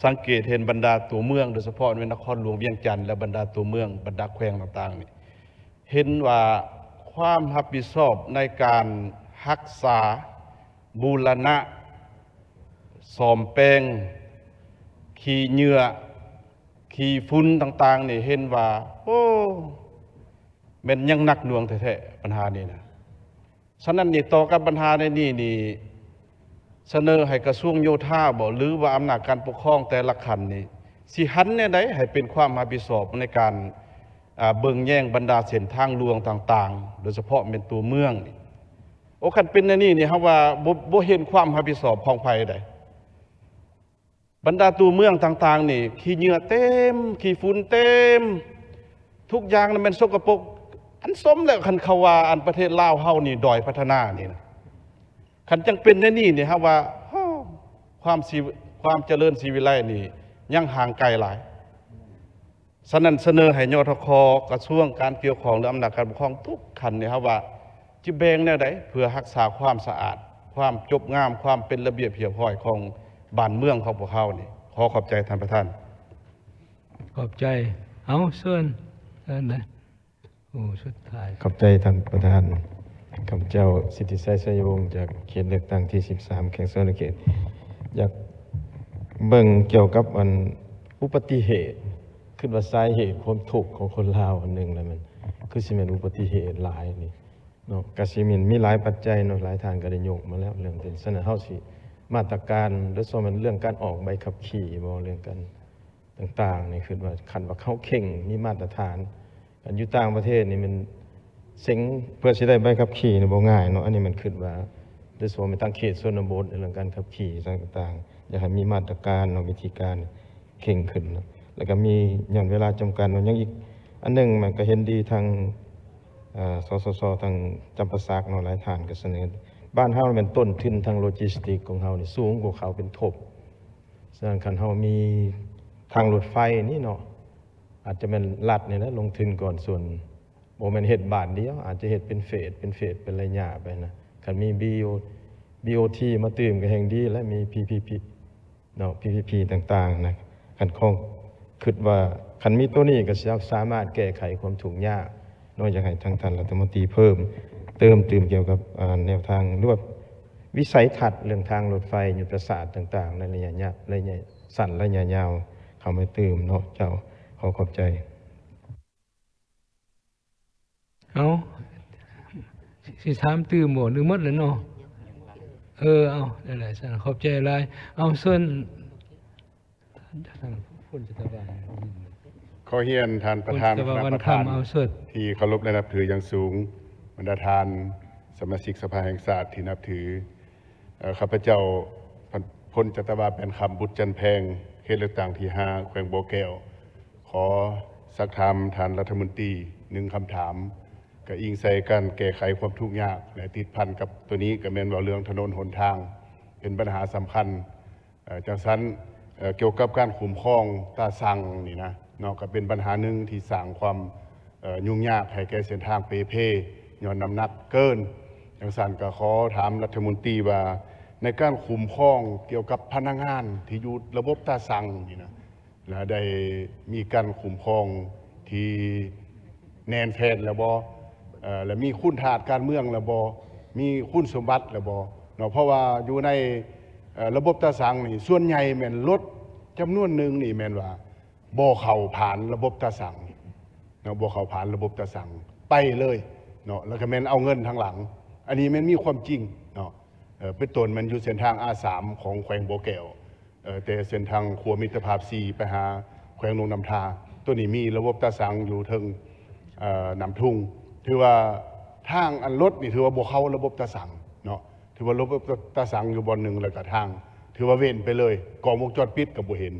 ສັງເກດເຫັນບັນດາຕົວເມືອງ, ໂດຍສະເພາະແມ່ນນະຄອນຫຼວງວຽງຈັນ ແລະ ບັນດາຕົວເມືອງ, ບັນດາແຂວງຕ່າງໆນີ້ ເຫັນວ່າຄວາມຮັບຜິດຊອບໃນການຮັກສາ, ບູລະນະ, ສ້ອມແປງ, ຂີ້ເຫຍື້ອ, ຂີ້ຝຸ່ນຕ່າງໆນີ້ ເຫັນວ່າ ໂອ້ ແມ່ນຍັງໜັກໜ່ວງແທ້ໆ ບັນຫານີ້ນະ. ສະນັ້ນນີ້ ຕໍ່ກັບບັນຫາໃນນີ້ນີ້ ສະເໜີໃຫ້ກະຊວງໂຍທາບໍ ຫຼືວ່າອຳນາດການປົກຄອງແຕ່ລະຂັ້ນນີ້ ຊິຫັນແນວໃດໃຫ້ເປັນຄວາມຮັບຜິດຊອບໃນການ ອາ ເບິ່ງແຍງບັນດາເສັ້ນທາງຫຼວງຕ່າງໆ ໂດຍສະເພາະແມ່ນຕົວເມືອງນີ້. ໂອ້ ຄັນເປັນແນວນີ້ນີ້ ເຮົາວ່າບໍ່ ບໍ່ເຫັນຄວາມຮັບຜິດຊອບຂອງໃຜໃດ໋. ບັນດາຕົວເມືອງຕ່າງໆນີ້ ຂີ້ເຫຍື້ອເຕັມ ຂີ້ຝຸ່ນເຕັມ ທຸກຢ່າງນັ້ນແມ່ນສົກກະປົກ. ອັນສົມແລ້ວ ຄັນເຂົາວ່າ ອັນປະເທດລາວເຮົານີ້ດ້ອຍພັດທະນານີ້ນະ. ຄັນຈັ່ງເປັນແນວນີ້ນີ້ ເຮົາວ່າ ໂອ້ ຄວາມຊິ ຄວາມຈະເລີນສີວິໄລນີ້ຍັງຫ່າງໄກຫຼາຍ. ສະນັ້ນ ສະເໜີໃຫ້ ຍທຂ ກະຊວງການກ່ຽວຂ້ອງ ຫຼື ອຳນາດການປົກຄອງທຸກຂັ້ນນີ້ ເຮົາວ່າຈະແບ່ງແນວໃດ ເພື່ອຮັກສາຄວາມສະອາດ, ຄວາມຈົບງາມ, ຄວາມເປັນລະບຽບຮຽບຮ້ອຍຂອງບ້ານເມືອງຂອງພວກເຮົານີ້. ຂໍຂອບໃຈທ່ານປະທານ. ຂອບໃຈ. ເອົາ ເຊີນ ເຊີນເລີຍ. ໂອ້ ສຸດທ້າຍ. ຂອບໃຈທ່ານປະທານ. ຂ້າພະເຈົ້າ ສິດທິໄຊ ໄຊຍະວົງ ຈາກເຂດເລືອກຕັ້ງທີສິບສາມ ແຂວງສະຫວັນນະເຂດ ຢາກເບິ່ງກ່ຽວກັບອັນອຸບັດຕິເຫດ, ຄິດວ່າສາເຫດຄວາມທຸກຂອງຄົນລາວອັນໜຶ່ງລະແມ່ນ ຄືຊິແມ່ນອຸບັດຕິເຫດຫຼາຍນີ້ເນາະ. ກະຊິແມ່ນມີຫຼາຍປັດໄຈເນາະ, ຫຼາຍທ່ານກະໄດ້ຍົກມາແລ້ວເລື່ອງເປັນ. ສະນັ້ນເຮົາຊິມາດຕະການ ໂດຍສະເພາະແມ່ນເລື່ອງການອອກໃບຂັບຂີ່ບໍ ເລື່ອງການ ຕ່າງໆນີ້ ຄິດວ່າຄັນວ່າເຮົາເຄັ່ງ ມີມາດຕະຖານ. ອັນຢູ່ຕ່າງປະເທດນີ້ແມ່ນເສັງເພື່ອຊິໄດ້ໃບຂັບຂີ່ນີ້ບໍ່ງ່າຍເນາະ. ອັນນີ້ມັນຄິດວ່າ ໂດຍສະເພາະແມ່ນທາງເຂດຊົນນະບົດ ໃນເລື່ອງການຂັບຂີ່ຕ່າງໆ ຢາກໃຫ້ມີມາດຕະການເນາະ ວິທີການເຄັ່ງຂຶ້ນເນາະ. ແລ້ວກໍມີ ຍ້ອນເວລາຈຳກັດເນາະ ຍັງອີກອັນໜຶ່ງ ມັນກໍເຫັນດີທາງ ເອີ ສສຊ ທາງຈຳປາສັກເນາະ ຫຼາຍທ່ານກໍສະເໜີ ບ້ານເຮົາແມ່ນຕົ້ນທຶນທາງໂລຈິສຕິກຂອງເຮົານີ້ສູງກວ່າເຂົາເປັນທົບ. ສະນັ້ນຄັນເຮົາມີທາງລົດໄຟນີ້ເນາະ ອາດຈະແມ່ນລັດນີ້ແຫຼະລົງທຶນກ່ອນ ສ່ວນ ບໍ່ແມ່ນເຮັດບາດດຽວ ອາດຈະເຮັດເປັນເຟສ ເປັນເຟສ ເປັນໄລຍະໄປນະ. ຄັນມີບີໂອ ບີໂອທີ ມາຕື່ມກໍແຮ່ງດີ ແລະ ມີ ພີພີພີ ເນາະ ພີພີພີ ຕ່າງໆນະ. ຄັນຂອງ ຄິດວ່າຄັນມີໂຕນີ້ກໍຊິສາມາດແກ້ໄຂຄວາມທຸກຍາກເນາະ. ຢາກໃຫ້ທາງທ່ານລັດຖະມົນຕີເພີ່ມເຕີມຕື່ມກ່ຽວກັບ ອ່າ ແນວທາງ ຫຼືວ່າວິໄສທັດເລື່ອງທາງລົດໄຟ ຍຸດທະສາດຕ່າງໆ ໃນໄລຍະຍະ ໄລຍະສັ້ນ ໄລຍະຍາວ ເຂົ້າມາຕື່ມເນາະເຈົ້າ. ຂໍຂອບໃຈ. ເອົາ ຊິຖາມຕື່ມບໍ່ ຫຼືໝົດແລ້ວເນາະ? ເອີ ເອົາ ໄດ້ໆ ຊັ້ນຂອບໃຈຫຼາຍ. ເອົາ ເຊີນ ທ່ານ ພົນຈັດຕະວາ ຂໍຮຽນທ່ານປະທານຄະນະປະທານ ເອົາ ເຊີນ ທີ່ເຄົາລົບ ແລະ ນັບຖືຢ່າງສູງ, ບັນດາທ່ານສະມາຊິກສະພາແຫ່ງຊາດທີ່ນັບຖື, ເອີ ຂ້າພະເຈົ້າ ພົນຈັດຕະວາ ແປ້ນຄຳ ບຸດຈັນແພງ ເຂດເລືອກຕັ້ງທີຫ້າ ແຂວງບໍ່ແກ້ວ ຂໍສັກຖາມທ່ານລັດຖະມົນຕີໜຶ່ງຄຳຖາມ, ກະອີງໃສ່ການແກ້ໄຂຄວາມທຸກຍາກ ແລະ ຕິດພັນກັບໂຕນີ້ ກະແມ່ນເວົ້າເລື່ອງຖະໜົນຫົນທາງ ເປັນບັນຫາສຳຄັນ. ເອີ ຈັ່ງຊັ້ນ ເອີ ກ່ຽວກັບການຄຸ້ມຄອງຕາຊັງນີ້ນະເນາະ ກະເປັນບັນຫາໜຶ່ງທີ່ສ້າງຄວາມ ເອີ ຫຍຸ້ງຍາກໃຫ້ແກ່ເສັ້ນທາງເປ່ເພ ຍ້ອນນ້ຳໜັກເກີນ. ຈັ່ງຊັ້ນກະຂໍຖາມລັດຖະມົນຕີວ່າ ໃນການຄຸ້ມຄອງກ່ຽວກັບພະນັກງານທີ່ຢູ່ລະບົບຕາຊັງນີ້ນະ ລະໄດ້ມີການຄຸ້ມຄອງທີ່ແໜ້ນແຟ້ນແລ້ວບໍ່? ເອີ ລະມີຄຸນທາດການເມືອງແລ້ວບໍ່? ມີຄຸນສົມບັດແລ້ວບໍ່ເນາະ? ເພາະວ່າຢູ່ໃນ ເອີ ລະບົບຕາຊັງນີ້ ສ່ວນໃຫຍ່ແມ່ນລົດຈຳນວນໜຶ່ງນີ້ແມ່ນວ່າບໍ່ເຂົ້າຜ່ານລະບົບຕາຊັງເນາະ, ບໍ່ເຂົ້າຜ່ານລະບົບຕາຊັງ ໄປເລີຍເນາະ, ລະກະແມ່ນເອົາເງິນທາງຫຼັງ. ອັນນີ້ແມ່ນມີຄວາມຈິງເນາະ. ເອີ ເປັນຕົ້ນແມ່ນຢູ່ເສັ້ນທາງ ອາສາມ ຂອງແຂວງບໍ່ແກ້ວ ເອີ ແຕ່ເສັ້ນທາງຂົວມິດຕະພາບສີ່ ໄປຫາແຂວງຫຼວງນ້ຳທາ ໂຕນີ້ມີລະບົບຕາຊັງຢູ່ເທິງ ເອີ ນ້ຳທຸງ. ຖືວ່າທາງອັນລົດນີ້ຖືວ່າບໍ່ເຂົ້າລະບົບຕາຊັງເນາະ, ຖືວ່າລະບົບຕາຊັງຢູ່ບ່ອນໜຶ່ງ ແລ້ວກະທາງຖືວ່າເວັ້ນໄປເລີຍ, ກ້ອງວົງຈອນປິດກະບໍ່ເຫັນ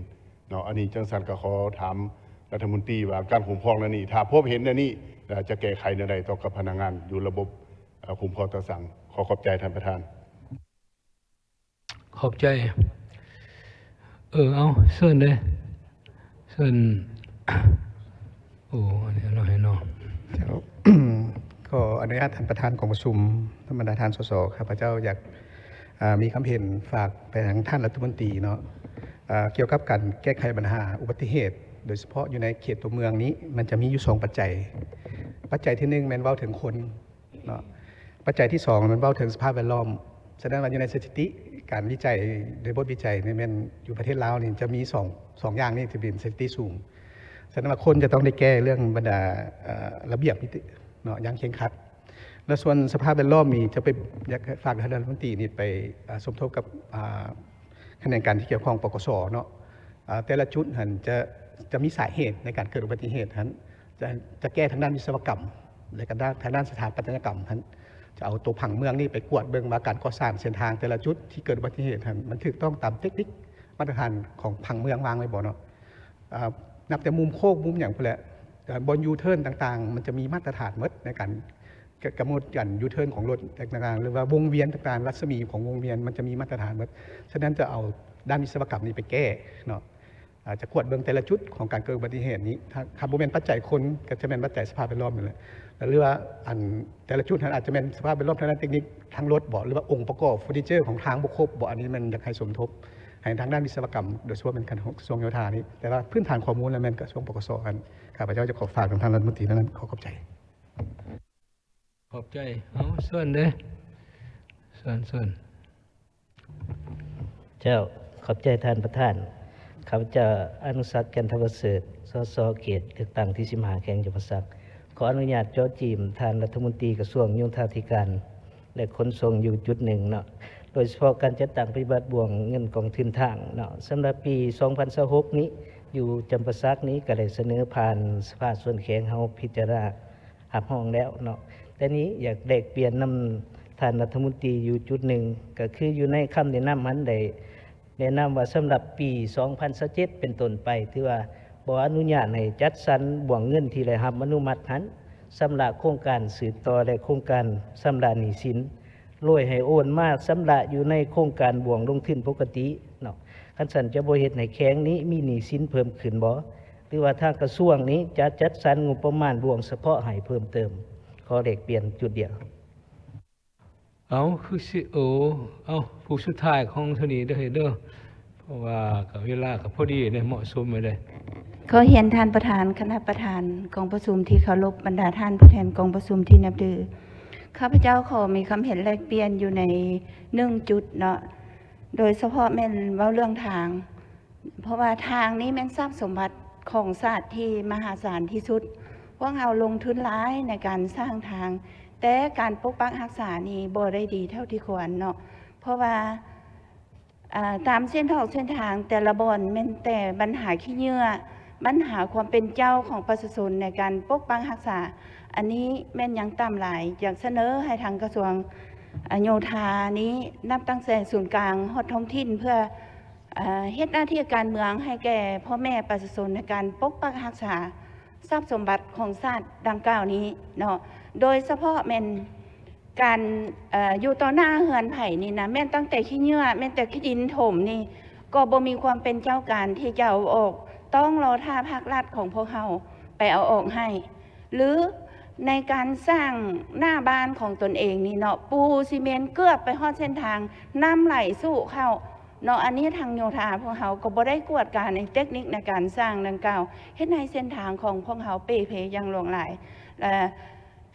ເນາະ. ອັນນີ້ຈັ່ງຊັ້ນກະຂໍຖາມລັດຖະມົນຕີວ່າ ການຄຸ້ມຄອງແນວນີ້ ຖ້າພົບເຫັນແນວນີ້ ແລ້ວຈະແກ້ໄຂແນວໃດຕໍ່ກັບພະນັກງານຢູ່ລະບົບ ເອີ ຄຸ້ມຄອງຕາຊັງ? ຂໍຂອບໃຈທ່ານປະທານ. ຂອບໃຈ. ເອີ ເອົາ ເຊີນເດ້ ເຊີນ. ໂອ້ ອັນນີ້ເນາະ ເນາະ ເຈົ້າ. ຂໍອະນຸຍາດທ່ານປະທານກອງປະຊຸມ, ບັນດາທ່ານ ສສ ຂ້າພະເຈົ້າຢາກ ເອີ ມີຄຳເຫັນຝາກໄປທາງທ່ານລັດຖະມົນຕີເນາະ ເອີ ກ່ຽວກັບການແກ້ໄຂບັນຫາອຸບັດຕິເຫດ ໂດຍສະເພາະຢູ່ໃນເຂດຕົວເມືອງນີ້ ມັນຈະມີຢູ່ສອງປັດໄຈ. ປັດໄຈທີໜຶ່ງແມ່ນເວົ້າເຖິງຄົນ ເນາະ. ປັດໄຈທີສອງແມ່ນເວົ້າເຖິງສະພາບແວດລ້ອມ. ສະນັ້ນວ່າຢູ່ໃນສະຖິຕິການວິໄຈ ໃນບົດວິໄຈນີ້ແມ່ນຢູ່ປະເທດລາວນີ້ຈະມີສອງ ສອງຢ່າງນີ້ທີ່ເປັນສະຖິຕິສູງ. ສະນັ້ນວ່າຄົນຈະຕ້ອງໄດ້ແກ້ເລື່ອງບັນດາ ເອີ ລະບຽບນິຕິເນາະ ຢ່າງເຄັ່ງຄັດ. ແລະ ສ່ວນສະພາບແວດລ້ອມນີ້ຈະໄປ ຢາກຝາກໃຫ້ທ່ານລັດຖະມົນຕີນີ້ໄປ ເອີ ສົມທົບກັບ ອາ ຂະແໜງການທີ່ກ່ຽວຂ້ອງ ປກສ ເນາະ. ອາ ແຕ່ລະຈຸດຫັ້ນຈະ ຈະມີສາເຫດໃນການເກີດອຸບັດຕິເຫດຫັ້ນ ຈະ ຈະແກ້ທາງດ້ານວິສະວະກຳ ແລະກະດ້ານ ທາງດ້ານສະຖາປັດຕະຍະກຳຫັ້ນ. ຈະເອົາໂຕຜັງເມືອງນີ້ໄປກວດເບິ່ງວ່າການກໍ່ສ້າງເສັ້ນທາງແຕ່ລະຈຸດທີ່ເກີດອຸບັດຕິເຫດຫັ້ນ ມັນຖືກຕ້ອງຕາມເຕັກນິກມາດຕະຖານຂອງຜັງເມືອງວາງໄວ້ບໍ່ເນາະ. ອາ ນັບແຕ່ມຸມໂຄກມຸມຫຍັງພຸ້ນແຫຼະ ອາ ບ່ອນຢູເທີນຕ່າງໆ ມັນຈະມີມາດຕະຖານໝົດໃນການ ກ- ກຳນົດການຢູເທີນຂອງລົດຕ່າງໆ ຫຼືວ່າວົງວຽນຕ່າງໆ ລັດສະໝີຂອງວົງວຽນມັນຈະມີມາດຕະຖານໝົດ. ສະນັ້ນຈະເອົາດ້ານວິສະວະກຳນີ້ໄປແກ້ເນາະ. ອາດຈະກວດເບິ່ງແຕ່ລະຈຸດຂອງການເກີດອຸບັດຕິເຫດນີ້ ຖ້າ ຖ້າບໍ່ແມ່ນປັດໄຈຄົນ ກໍຈະແມ່ນປັດໄຈສະພາບແວດລ້ອມນັ້ນແຫຼະ ແລະ ຫຼືວ່າອັນແຕ່ລະຈຸດຫັ້ນອາດຈະແມ່ນສະພາບແວດລ້ອມທາງດ້ານເຕັກນິກທາງລົດບໍ ຫຼືວ່າອົງປະກອບເຟີນີເຈີຂອງທາງບໍ່ຄົບບໍ ອັນນີ້ແມ່ນຢາກໃຫ້ສົມທົບໃຫ້ທາງດ້ານວິສະວະກຳ ໂດຍສະເພາະແມ່ນການກະຊວງໂຍທານີ້ ແຕ່ວ່າພື້ນຖານຂໍ້ມູນລະແມ່ນກະຊວງ ປກສ ຫັ້ນ. ຂ້າພະເຈົ້າຈະຂໍຝາກນຳທ່ານລັດຖະມົນຕີນັ້ນ ຂໍຂອບໃຈ. ຂອບໃຈ. ເອົາ ເຊີນເດີ້ ເຊີນ ເຊີນ. ເຈົ້າ ຂອບໃຈທ່ານປະທານ. ຂ້າພະເຈົ້າ ອະນຸສັກ ຈັນທະປະເສີດ ສສ ເຂດເລືອກຕັ້ງທີສິບຫ້າ ແຂວງຈຳປາສັກ ຂໍອະນຸຍາດເຈາະຈີມທ່ານລັດຖະມົນຕີກະຊວງໂຍທາທິການ ແລະ ຂົນສົ່ງຢູ່ຈຸດໜຶ່ງເນາະ, ໂດຍສະເພາະການຈັດຕັ້ງປະຕິບັດບ່ວງເງິນກອງທຶນທາງເນາະ. ສຳລັບປີສອງພັນຊາວຫົກນີ້ ຢູ່ຈຳປາສັກນີ້ ກະໄດ້ສະເໜີຜ່ານສະພາສ່ວນແຂວງເຮົາພິຈາລະນາ ຮັບຮອງແລ້ວເນາະ. ແຕ່ນີ້ຢາກແລກປ່ຽນນຳທ່ານລັດຖະມົນຕີຢູ່ຈຸດໜຶ່ງ ກະຄືຢູ່ໃນຄຳແນະນຳຫັ້ນ ໄດ້ແນະນຳວ່າສຳລັບປີສອງພັນຊາວເຈັດເປັນຕົ້ນໄປ ຖືວ່າບໍ່ອະນຸຍາດໃຫ້ຈັດສັນບ່ວງເງິນທີ່ໄດ້ຮັບອະນຸມັດຫັ້ນ ຊຳລະໂຄງການສືບຕໍ່ ແລະ ໂຄງການຊຳລະໜີ້ສິນ ໂດຍໃຫ້ໂອນມາຊຳລະຢູ່ໃນໂຄງການບ່ວງລົງທຶນປົກກະຕິເນາະ. ຄັນຊັ້ນຈະບໍ່ເຮັດໃຫ້ແຂວງນີ້ມີໜີ້ສິນເພີ່ມຂຶ້ນບໍ? ຫຼືວ່າທາງກະຊວງນີ້ຈະຈັດສັນງົບປະມານບ່ວງສະເພາະໃຫ້ເພີ່ມເຕີມ? ຂໍແລກປ່ຽນຈຸດດຽວ. ເອົາ ຄືຊິ ໂອ ເອົາ ຜູ້ສຸດທ້າຍຂອງເທື່ອນີ້ເດີ້ ເດີ ເພາະວ່າກະເວລາກະພໍດີເດ້ ເໝາະສົມເດ້. ຂໍຮຽນທ່ານປະທານ, ຄະນະປະທານກອງປະຊຸມທີ່ເຄົາລົບ, ບັນດາທ່ານຜູ້ແທນກອງປະຊຸມທີ່ນັບຖື, ຂ້າພະເຈົ້າຂໍມີຄວາມເຫັນແລກປ່ຽນຢູ່ໃນໜຶ່ງຈຸດເນາະ, ໂດຍສະເພາະແມ່ນເວົ້າເລື່ອງທາງ. ເພາະວ່າທາງນີ້ແມ່ນຊັບສົມບັດຂອງຊາດທີ່ມະຫາສານທີ່ສຸດ. ພວກເຮົາລົງທຶນຫຼາຍໃນການສ້າງທາງ, ແຕ່ການປົກປັກຮັກສານີ້ບໍ່ໄດ້ດີເທົ່າທີ່ຄວນເນາະ. ເພາະວ່າ ອາ ຕາມເສັ້ນຖອກເສັ້ນທາງແຕ່ລະບ່ອນແມ່ນແຕ່ບັນຫາຂີ້ເຫຍື້ອ, ບັນຫາຄວາມເປັນເຈົ້າຂອງປະຊາຊົນໃນການປົກປັກຮັກສາ. ອັນນີ້ແມ່ນຍັງຕ່ຳຫຼາຍ. ຢາກສະເໜີໃຫ້ທາງກະຊວງ ອາ ໂຍທານີ້ ນັບຕັ້ງແຕ່ສູນກາງຮອດທ້ອງຖິ່ນ ເພື່ອ ເຮັດໜ້າທີ່ການເມືອງໃຫ້ແກ່ພໍ່ແມ່ປະຊາຊົນໃນການປົກປັກຮັກສາຊັບສົມບັດຂອງຊາດດັ່ງກ່າວນີ້ເນາະ, ໂດຍສະເພາະແມ່ນການ ເອີ ຢູ່ຕໍ່ໜ້າເຮືອນໃຜນີ້ນະ ແມ່ນຕັ້ງແຕ່ຂີ້ເຫຍື້ອ ແມ່ນແຕ່ຂີ້ດິນຖົມນີ້ ກໍບໍ່ມີຄວາມເປັນເຈົ້າການທີ່ຈະເອົາອອກ, ຕ້ອງລໍຖ້າພາກລັດຂອງພວກເຮົາໄປເອົາອອກໃຫ້. ຫຼືໃນການສ້າງໜ້າບ້ານຂອງຕົນເອງນີ້ເນາະ ປູຊີເມັນເກືອບໄປຮອດເສັ້ນທາງ, ນ້ຳໄຫຼຊຸເຂົ້າເນາະ. ອັນນີ້ທາງໂຍທາພວກເຮົາກໍບໍ່ໄດ້ກວດກາໃນເຕັກນິກໃນການສ້າງດັ່ງກ່າວ, ເຮັດໃຫ້ເສັ້ນທາງຂອງພວກເຮົາເປ່ເພຢ່າງຫຼວງຫຼາຍ. ແລະ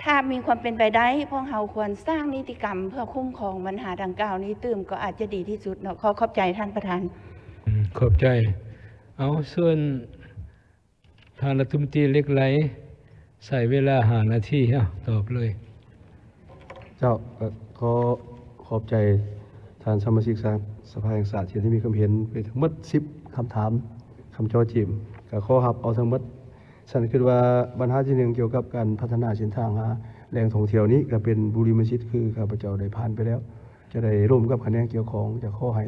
ຖ້າມີຄວາມເປັນໄປໄດ້, ພວກເຮົາຄວນສ້າງນິຕິກຳເພື່ອຄຸ້ມຄອງບັນຫາດັ່ງກ່າວນີ້ຕື່ມ ກໍອາດຈະດີທີ່ສຸດເນາະ. ຂໍຂອບໃຈທ່ານປະທານ. ອືມ ຂອບໃຈ. ເອົາ ເຊີນ ທ່ານລັດຖະມົນຕີເຫຼັກໄຫຼ ໃຊ້ເວລາຫ້ານາທີ. ເອົ້າ ຕອບເລີຍ. ເຈົ້າ ກໍຂໍຂອບໃຈທ່ານສະມາຊິກສະພາແຫ່ງຊາດ ທີ່ໄດ້ມີຄວາມເຫັນໄປທັງໝົດສິບຄຳຖາມ, ຄຳເຈາະຈີມ ກໍຂໍຮັບເອົາທັງໝົດ. ຊັ້ນຄິດວ່າບັນຫາທີໜຶ່ງ ກ່ຽວກັບການພັດທະນາເສັ້ນທາງຫາແຫຼ່ງທ່ອງທ່ຽວນີ້ ກໍເປັນບຸລິມະສິດ ຄືຂ້າພະເຈົ້າໄດ້ຜ່ານໄປແລ້ວ. ຈະໄດ້ຮ່ວມກັບຂະແໜງກ່ຽວຂ້ອງ, ຈະຂໍໃຫ້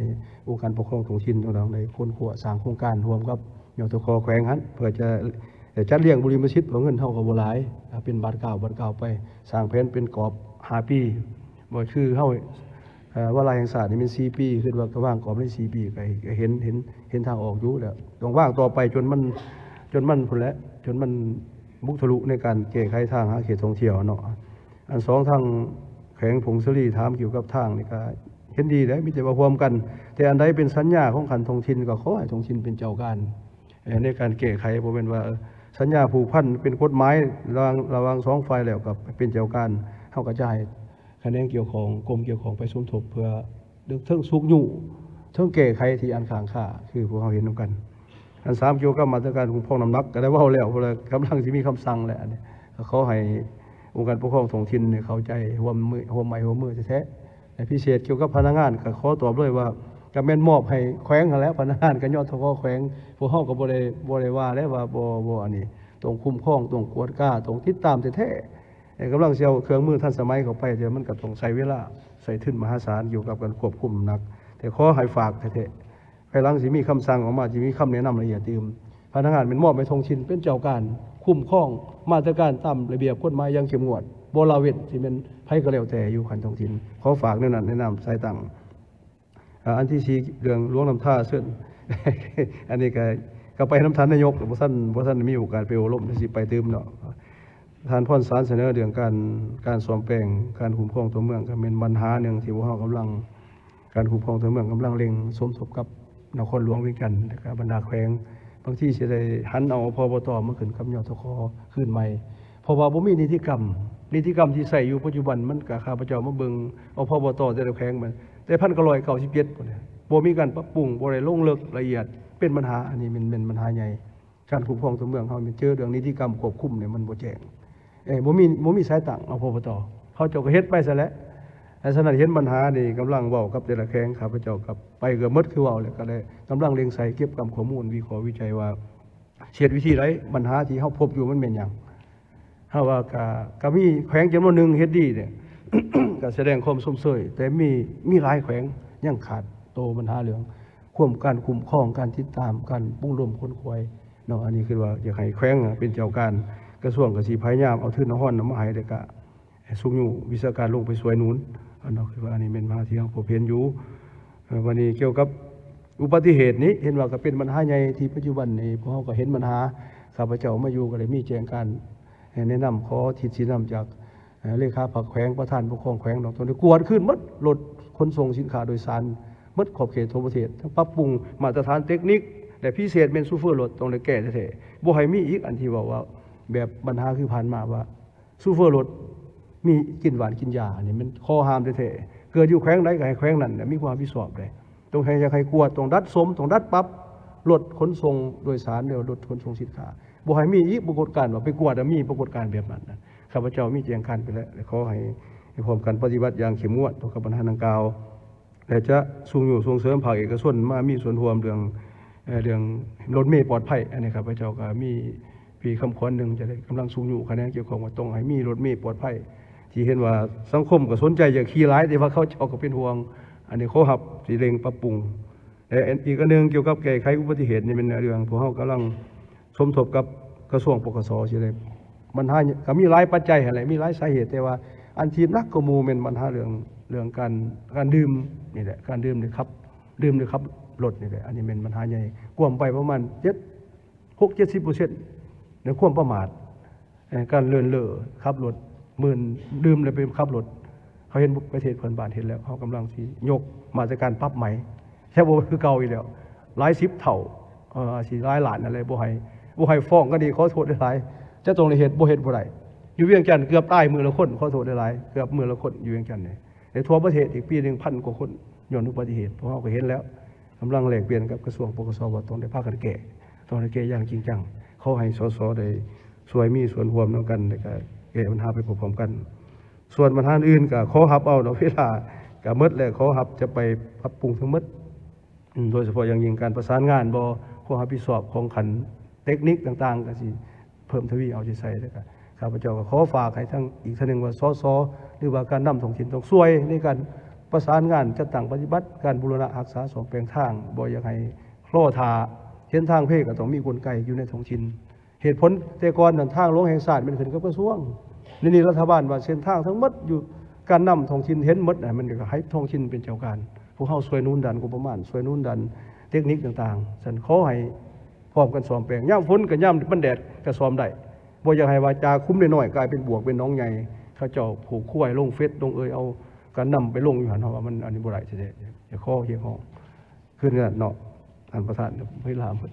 ອົງການປົກຄອງທ້ອງຖິ່ນຕ່າງໆ ໄດ້ຄົ້ນຄວ້າສ້າງໂຄງການຮ່ວມກັບ ຍທຂ ແຂວງຫັ້ນ ເພື່ອຈະຈັດລ້ຽງບຸລິມະສິດ, ເພາະເງິນເຮົາກໍບໍ່ຫຼາຍ, ເປັນບາດກ້າວ ບາດກ້າວໄປ, ສ້າງແຜນເປັນກອບຫ້າປີ, ບໍ່ຄືເຮົາ ເອີ ວາລະແຫ່ງຊາດນີ້ແມ່ນສີ່ປີ, ຄິດວ່າກະວາງກອບໃນສີ່ປີ ກະ ກະເຫັນ ເຫັນ ເຫັນທາງອອກຢູ່ແລ້ວ, ຕ້ອງວາງຕໍ່ໄປຈົນມັນ ຈົນມັນພຸ້ນແຫຼະ ຈົນມັນບຸກທະລຸໃນການແກ້ໄຂທາງຫາເຂດທ່ອງທ່ຽວເນາະ. ອັນສອງ ທາງແຂວງຜົ້ງສາລີຖາມກ່ຽວກັບທາງນີ້ກະເຫັນດີແຫຼະ, ມີແຕ່ວ່າຮ່ວມກັນ, ແຕ່ອັນໃດເປັນສັນຍາຂອງຂັ້ນທ້ອງຖິ່ນ ກໍຂໍໃຫ້ທ້ອງຖິ່ນເປັນເຈົ້າການ ເອີ ໃນການແກ້ໄຂ, ບໍ່ແມ່ນວ່າ ເອີ ສັນຍາຜູກພັນເປັນກົດໝາຍລະຫວ່າງ ລະຫວ່າງສອງຝ່າຍແລ້ວກໍເປັນເຈົ້າການ, ເຮົາກໍຈະໃຫ້ຂະແໜງກ່ຽວຂ້ອງ ກົມກ່ຽວຂ້ອງໄປສົມທົບ ເພື່ອເຖິງຊຸກຍູ້ ເຖິງແກ້ໄຂທີ່ອັນຄ້າງຄາ ຄືພວກເຮົາເຫັນນຳກັນ. ອັນສາມ ກ່ຽວກັບມາດຕະການຄຸ້ມຄອງນ້ຳໜັກ ກໍໄດ້ເວົ້າແລ້ວ, ເພາະວ່າກຳລັງຊິມີຄຳສັ່ງແລ້ວ, ອັນນີ້ກໍຂໍໃຫ້ອົງການປົກຄອງທ້ອງຖິ່ນເຂົ້າໃຈ, ຮ່ວມມື ຮ່ວມໄມ້ຮ່ວມມືແທ້ໆ. ແລະ ພິເສດກ່ຽວກັບພະນັກງານ ກໍຂໍຕອບເລີຍວ່າ ກໍແມ່ນມອບໃຫ້ແຂວງຫັ້ນແຫຼະ, ພະນັກງານກໍ ຍທຂ ແຂວງ, ພວກເຮົາກໍບໍ່ໄດ້ ບໍ່ໄດ້ວ່າແຫຼະວ່າບໍ່ ບໍ່ ອັນນີ້ ຕ້ອງຄຸ້ມຄອງ, ຕ້ອງກວດກາ, ຕ້ອງຕິດຕາມແທ້ໆ. ກຳລັງຊິເອົາເຄື່ອງມືທັນສະໄໝເຂົ້າໄປ ແຕ່ມັນກໍຕ້ອງໃຊ້ເວລາ ໃຊ້ທຶນມະຫາສານກ່ຽວກັບການຄວບຄຸມໜັກ. ແຕ່ຂໍໃຫ້ຝາກແທ້ໆ ພາຍຫຼັງຊິມີຄຳສັ່ງອອກມາ ຊິມີຄຳແນະນຳລະອຽດຕື່ມ. ພະນັກງານແມ່ນມອບໃຫ້ທ້ອງຖິ່ນເປັນເຈົ້າການຄຸ້ມຄອງມາດຕະການຕາມລະບຽບກົດໝາຍຢ່າງເຂັ້ມງວດ ບໍ່ລະເວັ້ນ ຊິແມ່ນໃຜກໍແລ້ວແຕ່ຢູ່ຂັ້ນທ້ອງຖິ່ນ. ຂໍຝາກແນວນັ້ນແນະນຳສາຍຕັ້ງ. ອາ ອັນທີສີ່ ເລື່ອງຫຼວງນ້ຳທາເຊີນ ອັນນີ້ກໍ ກໍໄປນຳທ່ານນາຍົກ ບໍ່ທັນ ບໍ່ທັນໄດ້ມີໂອກາດໄປໂອ້ລົມ ຊິໄປຕື່ມເນາະ. ທ່ານພອນສານສະເໜີເລື່ອງການ ການສ້ອມແປງ ການຄຸ້ມຄອງຕົວເມືອງ ກໍແມ່ນບັນຫາໜຶ່ງທີ່ພວກເຮົາກຳລັງ ການຄຸ້ມຄອງຕົວເມືອງກຳລັງເລັ່ງສົມທົບກັບນະຄອນຫຼວງວຽງຈັນ ແລະ ກໍບັນດາແຂວງ. ບາງທີຊິໄດ້ຫັນເອົາ ອພບຕ ມາຂຶ້ນກັບ ຍທຂ ຄືນໃໝ່ ເພາະວ່າບໍ່ມີນິຕິກຳ. ນິຕິກຳທີ່ໃຊ້ຢູ່ປັດຈຸບັນ ມັນກະ ຂ້າພະເຈົ້າມາເບິ່ງ ອພບຕ ແຕ່ລະແຂວງມັນ ແຕ່ພັນເກົ້າຮ້ອຍເກົ້າສິບເຈັດພຸ້ນແຫຼະ ບໍ່ມີການປັບປຸງ ບໍ່ໄດ້ລົງເລິກລະອຽດ ເປັນບັນຫາ. ອັນນີ້ແມ່ນ ແມ່ນບັນຫາໃຫຍ່. ການຄຸ້ມຄອງຕົວເມືອງເຮົາ ແມ່ນເຈີເລື່ອງນິຕິກຳຄວບຄຸມນີ້ ມັນບໍ່ແຈ້ງ ເອີ ບໍ່ມີ ບໍ່ມີສາຍຕັ້ງ ອພບຕ ເຂົາເຈົ້າກໍເຮັດໄປຊັ້ນແຫຼະ. ແລະ ສະນັ້ນເຫັນບັນຫານີ້ກຳລັງເວົ້າກັບແຕ່ລະແຂວງ ຂ້າພະເຈົ້າກໍໄປເກືອບໝົດ ຄືເວົ້າແລ້ວ ກໍໄດ້ກຳລັງເລັ່ງໃສ່ເກັບກຳຂໍ້ມູນ ວິເຄາະວິໄຈວ່າ ເຮັດວິທີໃດ ບັນຫາທີ່ເຮົາພົບຢູ່ມັນແມ່ນຫຍັງ. ເຮົາວ່າກະ ກະມີແຂວງຈຳນວນໜຶ່ງເຮັດດີເດ ກະສະແດງຄວາມຊົມເຊີຍ ແຕ່ມີ ມີຫຼາຍແຂວງຍັງຂາດໂຕບັນຫາເລື່ອງຄວາມ ການຄຸ້ມຄອງ ການຕິດຕາມ ການປຸງລົມຂົນຂວາຍເນາະ. ອັນນີ້ຄືວ່າຢາກໃຫ້ແຂວງເປັນເຈົ້າການ ກະຊວງກະຊິພະຍາຍາມເອົາທຶນເອົາຮອນມາໃຫ້ ແລ້ວກະ ຊຸກຍູ້ວິຊາການລົງໄປຊ່ວຍໜູນເນາະ. ຄືວ່າອັນນີ້ແມ່ນມາທີ່ເຮົາພົບເຫັນຢູ່. ເອີ ບັດນີ້ກ່ຽວກັບອຸບັດຕິເຫດນີ້ ເຫັນວ່າກໍເປັນບັນຫາໃຫຍ່ທີ່ປັດຈຸບັນນີ້ ພວກເຮົາກໍເຫັນບັນຫາ. ຂ້າພະເຈົ້າມາຢູ່ກໍໄດ້ມີແຈ້ງການ ແນະນຳຂໍທິດຊີ້ນຳຈາກ ເອີ ເລຂາພັກແຂວງ ປະທານປົກຄອງແຂວງເນາະ ຕ້ອງໄດ້ກວດຄືນໝົດ ລົດຂົນສົ່ງສິນຄ້າໂດຍສານໝົດຂອບເຂດທົ່ວປະເທດ ທັງປັບປຸງມາດຕະຖານເຕັກນິກ ແລະ ພິເສດແມ່ນໂຊເຟີລົດ ຕ້ອງໄດ້ແກ້ແທ້ໆ ບໍ່ໃຫ້ມີອີກ. ອັນທີ່ເວົ້າວ່າແບບບັນຫາຄືຜ່ານມາວ່າ ໂຊເຟີລົດມີກິນຫວານກິນຢາ ອັນນີ້ແມ່ນຂໍ້ຫ້າມແທ້ໆ. ເກີດຢູ່ແຂວງໃດກໍໃຫ້ແຂວງນັ້ນແຫຼະມີຄວາມຮັບຜິດຊອບເດ້. ຕ້ອງໃຫ້ ຢາກໃຫ້ກວດ ຕ້ອງດັດສົມ ຕ້ອງດັດປັບລົດຂົນສົ່ງໂດຍສານ ຫຼືວ່າລົດຂົນສົ່ງສິນຄ້າ ບໍ່ໃຫ້ມີອີກປາກົດການວ່າໄປກວດແລ້ວມີປາກົດການແບບນັ້ນນະ. ຂ້າພະເຈົ້າມີແຈ້ງການໄປແລ້ວ ແລະ ຂໍໃຫ້ ໃຫ້ພ້ອມກັນປະຕິບັດຢ່າງເຂັ້ມງວດຕໍ່ກັບບັນຫາດັ່ງກ່າວ. ແລະ ຈະຊຸກຍູ້ສົ່ງເສີມພາກເອກະຊົນມາມີສ່ວນຮ່ວມເລື່ອງ ເອີ ເລື່ອງລົດເມປອດໄພ. ອັນນີ້ຂ້າພະເຈົ້າກໍມີ ປີຄຳຂວັນໜຶ່ງຈະໄດ້ກຳລັງຊຸກຍູ້ຂະແໜງກ່ຽວຂ້ອງວ່າຕ້ອງໃຫ້ມີລົດເມປອດໄພ ທີ່ເຫັນວ່າສັງຄົມກໍສົນໃຈຢາກຂີ່ຫຼາຍ ແຕ່ວ່າເຂົາເຈົ້າກໍເປັນຫ່ວງ. ອັນນີ້ຂໍຮັບ ຊິເລັ່ງປັບປຸງ. ແລະ ອີກອັນໜຶ່ງກ່ຽວກັບແກ້ໄຂອຸບັດຕິເຫດນີ້ແມ່ນເລື່ອງພວກເຮົາກຳລັງສົມທົບກັບກະຊວງ ປກສ ຊິໄດ້ ບັນຫາກໍມີຫຼາຍປັດໄຈຫັ້ນແຫຼະ ມີຫຼາຍສາເຫດ ແຕ່ວ່າອັນທີ່ໜັກກວ່າໝູ່ແມ່ນບັນຫາເລື່ອງ ເລື່ອງການ ການດື່ມນີ້ແຫຼະ ການດື່ມໂດຍຂັບ ດື່ມໂດຍຂັບລົດນີ້ແຫຼະ. ອັນນີ້ແມ່ນບັນຫາໃຫຍ່ ກວມໄປປະມານເຈັດ ຫົກເຈັດສິບເປີເຊັນ ໃນຄວາມປະໝາດ ເອີ ການເລີນເລີຂັບລົດ ມື່ນດື່ມແລ້ວໄປຂັບລົດ. ເຮົາເຫັນປະເທດເພື່ອນບ້ານເຮັດແລ້ວ ເຮົາກຳລັງຊິຍົກມາດຕະການປັບໃໝ ແທ້ບໍ່ຄືເກົ່າອີກແລ້ວ ຫຼາຍສິບເທົ່າ ເອີ ຊິຫຼາຍລ້ານນັ້ນແຫຼະ. ບໍ່ໃຫ້ ບໍ່ໃຫ້ຟ້ອງກັນອີກ ຂໍໂທດຫຼາຍໆ ຈະຕ້ອງໄດ້ເຮັດ ບໍ່ເຮັດບໍ່ໄດ້. ຢູ່ວຽງຈັນເກືອບຕາຍມື້ລະຄົນ ຂໍໂທດຫຼາຍໆ ເກືອບມື້ລະຄົນຢູ່ວຽງຈັນນີ້ ແລະ ທົ່ວປະເທດອີກ ປີໜຶ່ງພັນກວ່າຄົນ ຍ້ອນອຸບັດຕິເຫດ. ພວກເຮົາກໍເຫັນແລ້ວ ກຳລັງແລກປ່ຽນກັບກະຊວງ ປກສ ວ່າຕ້ອງໄດ້ພາກັນແກ້ ຕ້ອງໄດ້ແກ້ຢ່າງຈິງຈັງ. ຂໍໃຫ້ ສສ ໄດ້ຊ່ວຍມີສ່ວນຮ່ວມນຳກັນ ແລ້ວກະແກ້ບັນຫາໄປພ້ອມໆກັນ. ສ່ວນບັນຫາອື່ນກະຂໍຮັບເອົາເນາະ ເວລາກະໝົດແລ້ວ ຂໍຮັບຈະໄປປັບປຸງທັງໝົດ ໂດຍສະເພາະຢ່າງຍິ່ງການປະສານງານບໍ່ ຄວາມຮັບຜິດຊອບຂອງຂັ້ນເຕັກນິກຕ່າງໆ ກະຊິ ເພີ່ມທະວີເອົາໃຈໃສ່. ແລ້ວກະຂ້າພະເຈົ້າກໍຂໍຝາກໃຫ້ທັງ ອີກເທື່ອໜຶ່ງວ່າ ສສ ຫຼືວ່າການນຳທ້ອງຖິ່ນຕ້ອງຊ່ວຍໃນການປະສານງານຈັດຕັ້ງປະຕິບັດການບູລະນະຮັກສາສ້ອມແປງທາງ ບໍ່ຢາກໃຫ້ລໍຖ້າ. ເສັ້ນທາງເພກໍຕ້ອງມີກົນໄກຢູ່ໃນທ້ອງຖິ່ນ. ເຫດຜົນແຕ່ກ່ອນນັ້ນທາງຫຼວງແຫ່ງຊາດແມ່ນຂຶ້ນກັບກະຊວງ ດຽວນີ້ລັດຖະບານວ່າເສັ້ນທາງທັງໝົດຢູ່ ການນຳທ້ອງຖິ່ນເຫັນໝົດ ໃຫ້ມັນກໍໃຫ້ທ້ອງຖິ່ນເປັນເຈົ້າການ. ພວກເຮົາຊ່ວຍໜູນດ້ານງົບປະມານ ຊ່ວຍໜູນດ້ານເຕັກນິກຕ່າງໆ. ຊັ້ນຂໍໃຫ້ ພ້ອມກັນສ້ອມແປງ ຍາມຝົນກໍ ຍາມມັນແດດກໍສ້ອມໄດ້. ບໍ່ຢາກໃຫ້ວ່າຈາກຂຸມນ້ອຍໆກາຍເປັນບວກເປັນໜອງໃຫຍ່ ເຂົາເຈົ້າຜູກຄວາຍລົງເຟສລົງເອີຍ ເອົາການນຳໄປລົງຢູ່ຫັ້ນ ເຮົາວ່າມັນ ອັນນີ້ບໍ່ໄດ້ແທ້ໆ. ຢາກຂໍຮຽກຮ້ອງຄືນັ້ນເນາະ ທ່ານປະທານ ເວລາໝົດ.